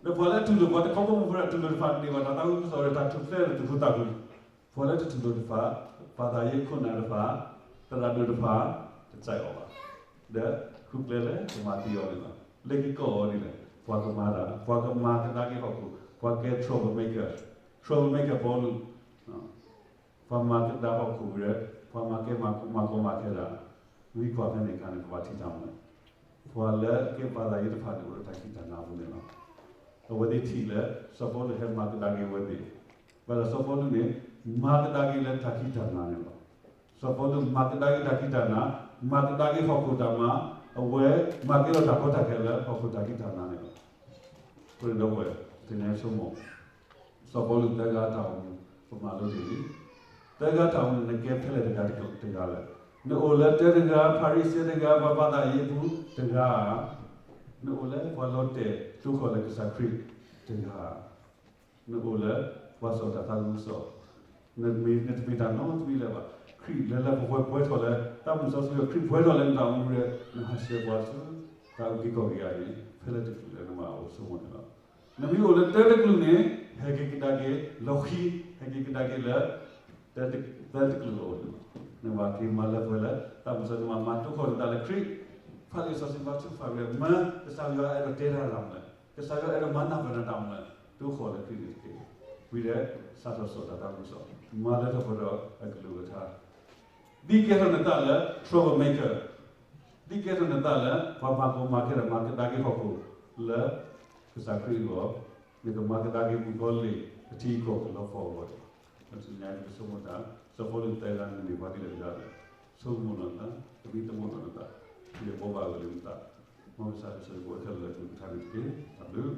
ဒီးပှၤလၢအတူၢ်လိာ် ပှၤတခီဘီမုၢ်ဖိဒီးတူၢ်လိာ်တဖၣ်န့ၣ် ဘၣ်တၢ်သးခုကစီၣ်ဒီးတၢ်ထူၣ်ဖျဲးဒီးသူၣ်ခုသးခု, ပှၤလၢတတူၢ်လိာ်တဖၣ်, ပှၤသးယ့ခိၣ်နၢ်တဖၣ်, သရၣ်ဒိၣ်တဖၣ်, တစဲးအီၤဘၣ်. ဒီးဃုကျဲလၢကမၤသံအီၤန့ၣ်လီၤ. လၢခံကီၢ်အီၤဒ်လဲၣ်, ပှၤကမၤတၢ်, ပှၤကမၤကဒါက့ၤဟီၣ်ခိၣ်, ပှၤကဲ trouble maker, trouble maker ပီလူး ပှၤမၤကဒါဟီၣ်ခိၣ်ဝဲ, ပှၤမၤကဲမၤကီမၤခဲတၢ်, မ့ၢ်ကွၢ်ဖဲန့ၣ်အခါန့ၣ် ပဘၣ်ထံၣ်တၢ်မနုၤလဲၣ်. ပှၤလၢကဲပှၤသးယ့တဖၣ်န့ၣ် အိၣ်ဒီးတၢ်ခံးတၢ်နၤအပူၤန့ၣ်လီၤ. အဝဲသ့ၣ်ထံၣ်လၢ စီၤပီလူးဟဲမၤကဒါက့ၤအဝဲသ့ၣ်, ဘၣ်ဆၣ်စီၤပီလူးန့ၣ် မၤကဒါက့ၤလၢတၢ်ခံးတၢ်နၤန့ၣ်လီၤ. စီၤပီလူးမၤကဒါက့ၤတၢ်ခံးတၢ်နၤ, မၤကဒါက့ၤဟီၣ်ခိၣ်တၢ်မၤ, အဝဲမၤကဲထီၣ်တၢ်ကီတၢ်ခဲလၢဟီၣ်ခိၣ်တၢ်ခံးတၢ်နၤန့ၣ်လီၤ. အဃိန့ၣ်ဒီပုၢ်ဝဲၢ်, သ့ၣ်ညါဆိကမိၣ် စီၤပီလူးသၢဂၤအတၢ်အိၣ်မူ ပမၤလိတ့ၢ်လံ. သၢဂၤအတၢ်အိၣ်မူန့ၣ် နကဲဖဲလဲၣ်တဂၤတဂၤလဲၣ်. နအိၣ်လၢတၢတဂၤ, ဖၤရံၤၡဲတဂၤ, ပှၤဘၣ်သးယ့အပူၤတဂၤဧါ, နအိၣ်လၢပှၤလီၤတဲာ်တိခိၣ်လၢကစၢ်ခရံာ်တဂၤဧါ, နအိၣ်လၢပှၤစီၣ်တၢ်သးခုကစီၣ်, နတမ့ၢ်တၢ်နီတမံၤလၢၤဘၣ်. ခရံာ်လၢလၢပှဲၤပှဲၤပှဲၤထီၣ်လၢ သးမုၢ်စီဆှံ ခရံာ်ပှဲၤထီၣ်လၢနတၢ်အိၣ်မူဒီး နဟးဆှဲးပှၤဆူ တၢ်အုၣ်က့ၤခီၣ်က့ၤအဂီၢ်န့ၣ် ဖဲလဲၣ်တကလုာ်လဲၣ် နဘၣ်အိၣ်ဆိကမိၣ်န့ၣ်လီၤ. နမ့ၢ်အိၣ်လၢတၢတကလုာ်န့ၣ် ဟဲက့ၤကဒါက့ၤလီၢ်ခံ, ဟဲက့ၤကဒါက့ၤလၢ သၢတကလုာ်အအိၣ်န့ၣ်လီၤ. နဘၣ်က့ၤမၤလၢပှဲၤလၢ သးမုၢ်စီဆှံ နဘၣ်မၤတိခိၣ်နသးလၢခရံာ်, ဖးလံာ်စီဆှံ ဘါထုကဖၣ်ဝဲ မၢကစၢ်ယွၤအဲၣ်ဒိးတဲတၢ်တၢ်မနုၤလဲၣ်, ကစၢ်ယွၤအဲၣ်ဒိးမၤနၢ်ပၢၢ်နၤတၢ်မနုၤလဲၣ်, တိခိၣ်လၢခရံာ်န့ၣ်တက့ၢ်. ဝံၤဒီး စးထီၣ်စီၣ်တၢ်သးခုကစီၣ်, မၤလၢထီၣ်ပှဲၤထီၣ်အကလုၢ်အကထါ ဒ်ကဲထီၣ်နသးလၢ trouble maker, ဒ်ကဲထီၣ်နသးလၢ ပှၤမၤကီမၤခဲဒီး မၤကဒါက့ၤဟီၣ်ခိၣ်လၢ ကစၢ်ခရံာ်အဂီၢ်, နကမၤကဒါက့ၤမုၣ်ကီၤလံၢ် အထံအကီၢ်ကလီၤဖီၣ်အဂီၢ်န့ၣ်, ပသ့ၣ်ညါပကဆိကမိၣ်တၢ်, စီၤပီလူးသၢဂၤန့ၣ်မ့ၢ်ပှၤဒ်လဲၣ်တဂၤလဲၣ်, ဆိကမိၣ်လီၤနသး, သမံသမိးလီၤနသး, ယဘိးဘၣ်ဂ့ၤလၢနသး, မ်ကစၢ်ယွၤဆိၣ်ဂ့ၤက့ၤခဲလၢာ်လၢကလုၢ်ကထါန့ၣ်တက့ၢ်. တၢ်ဘျုး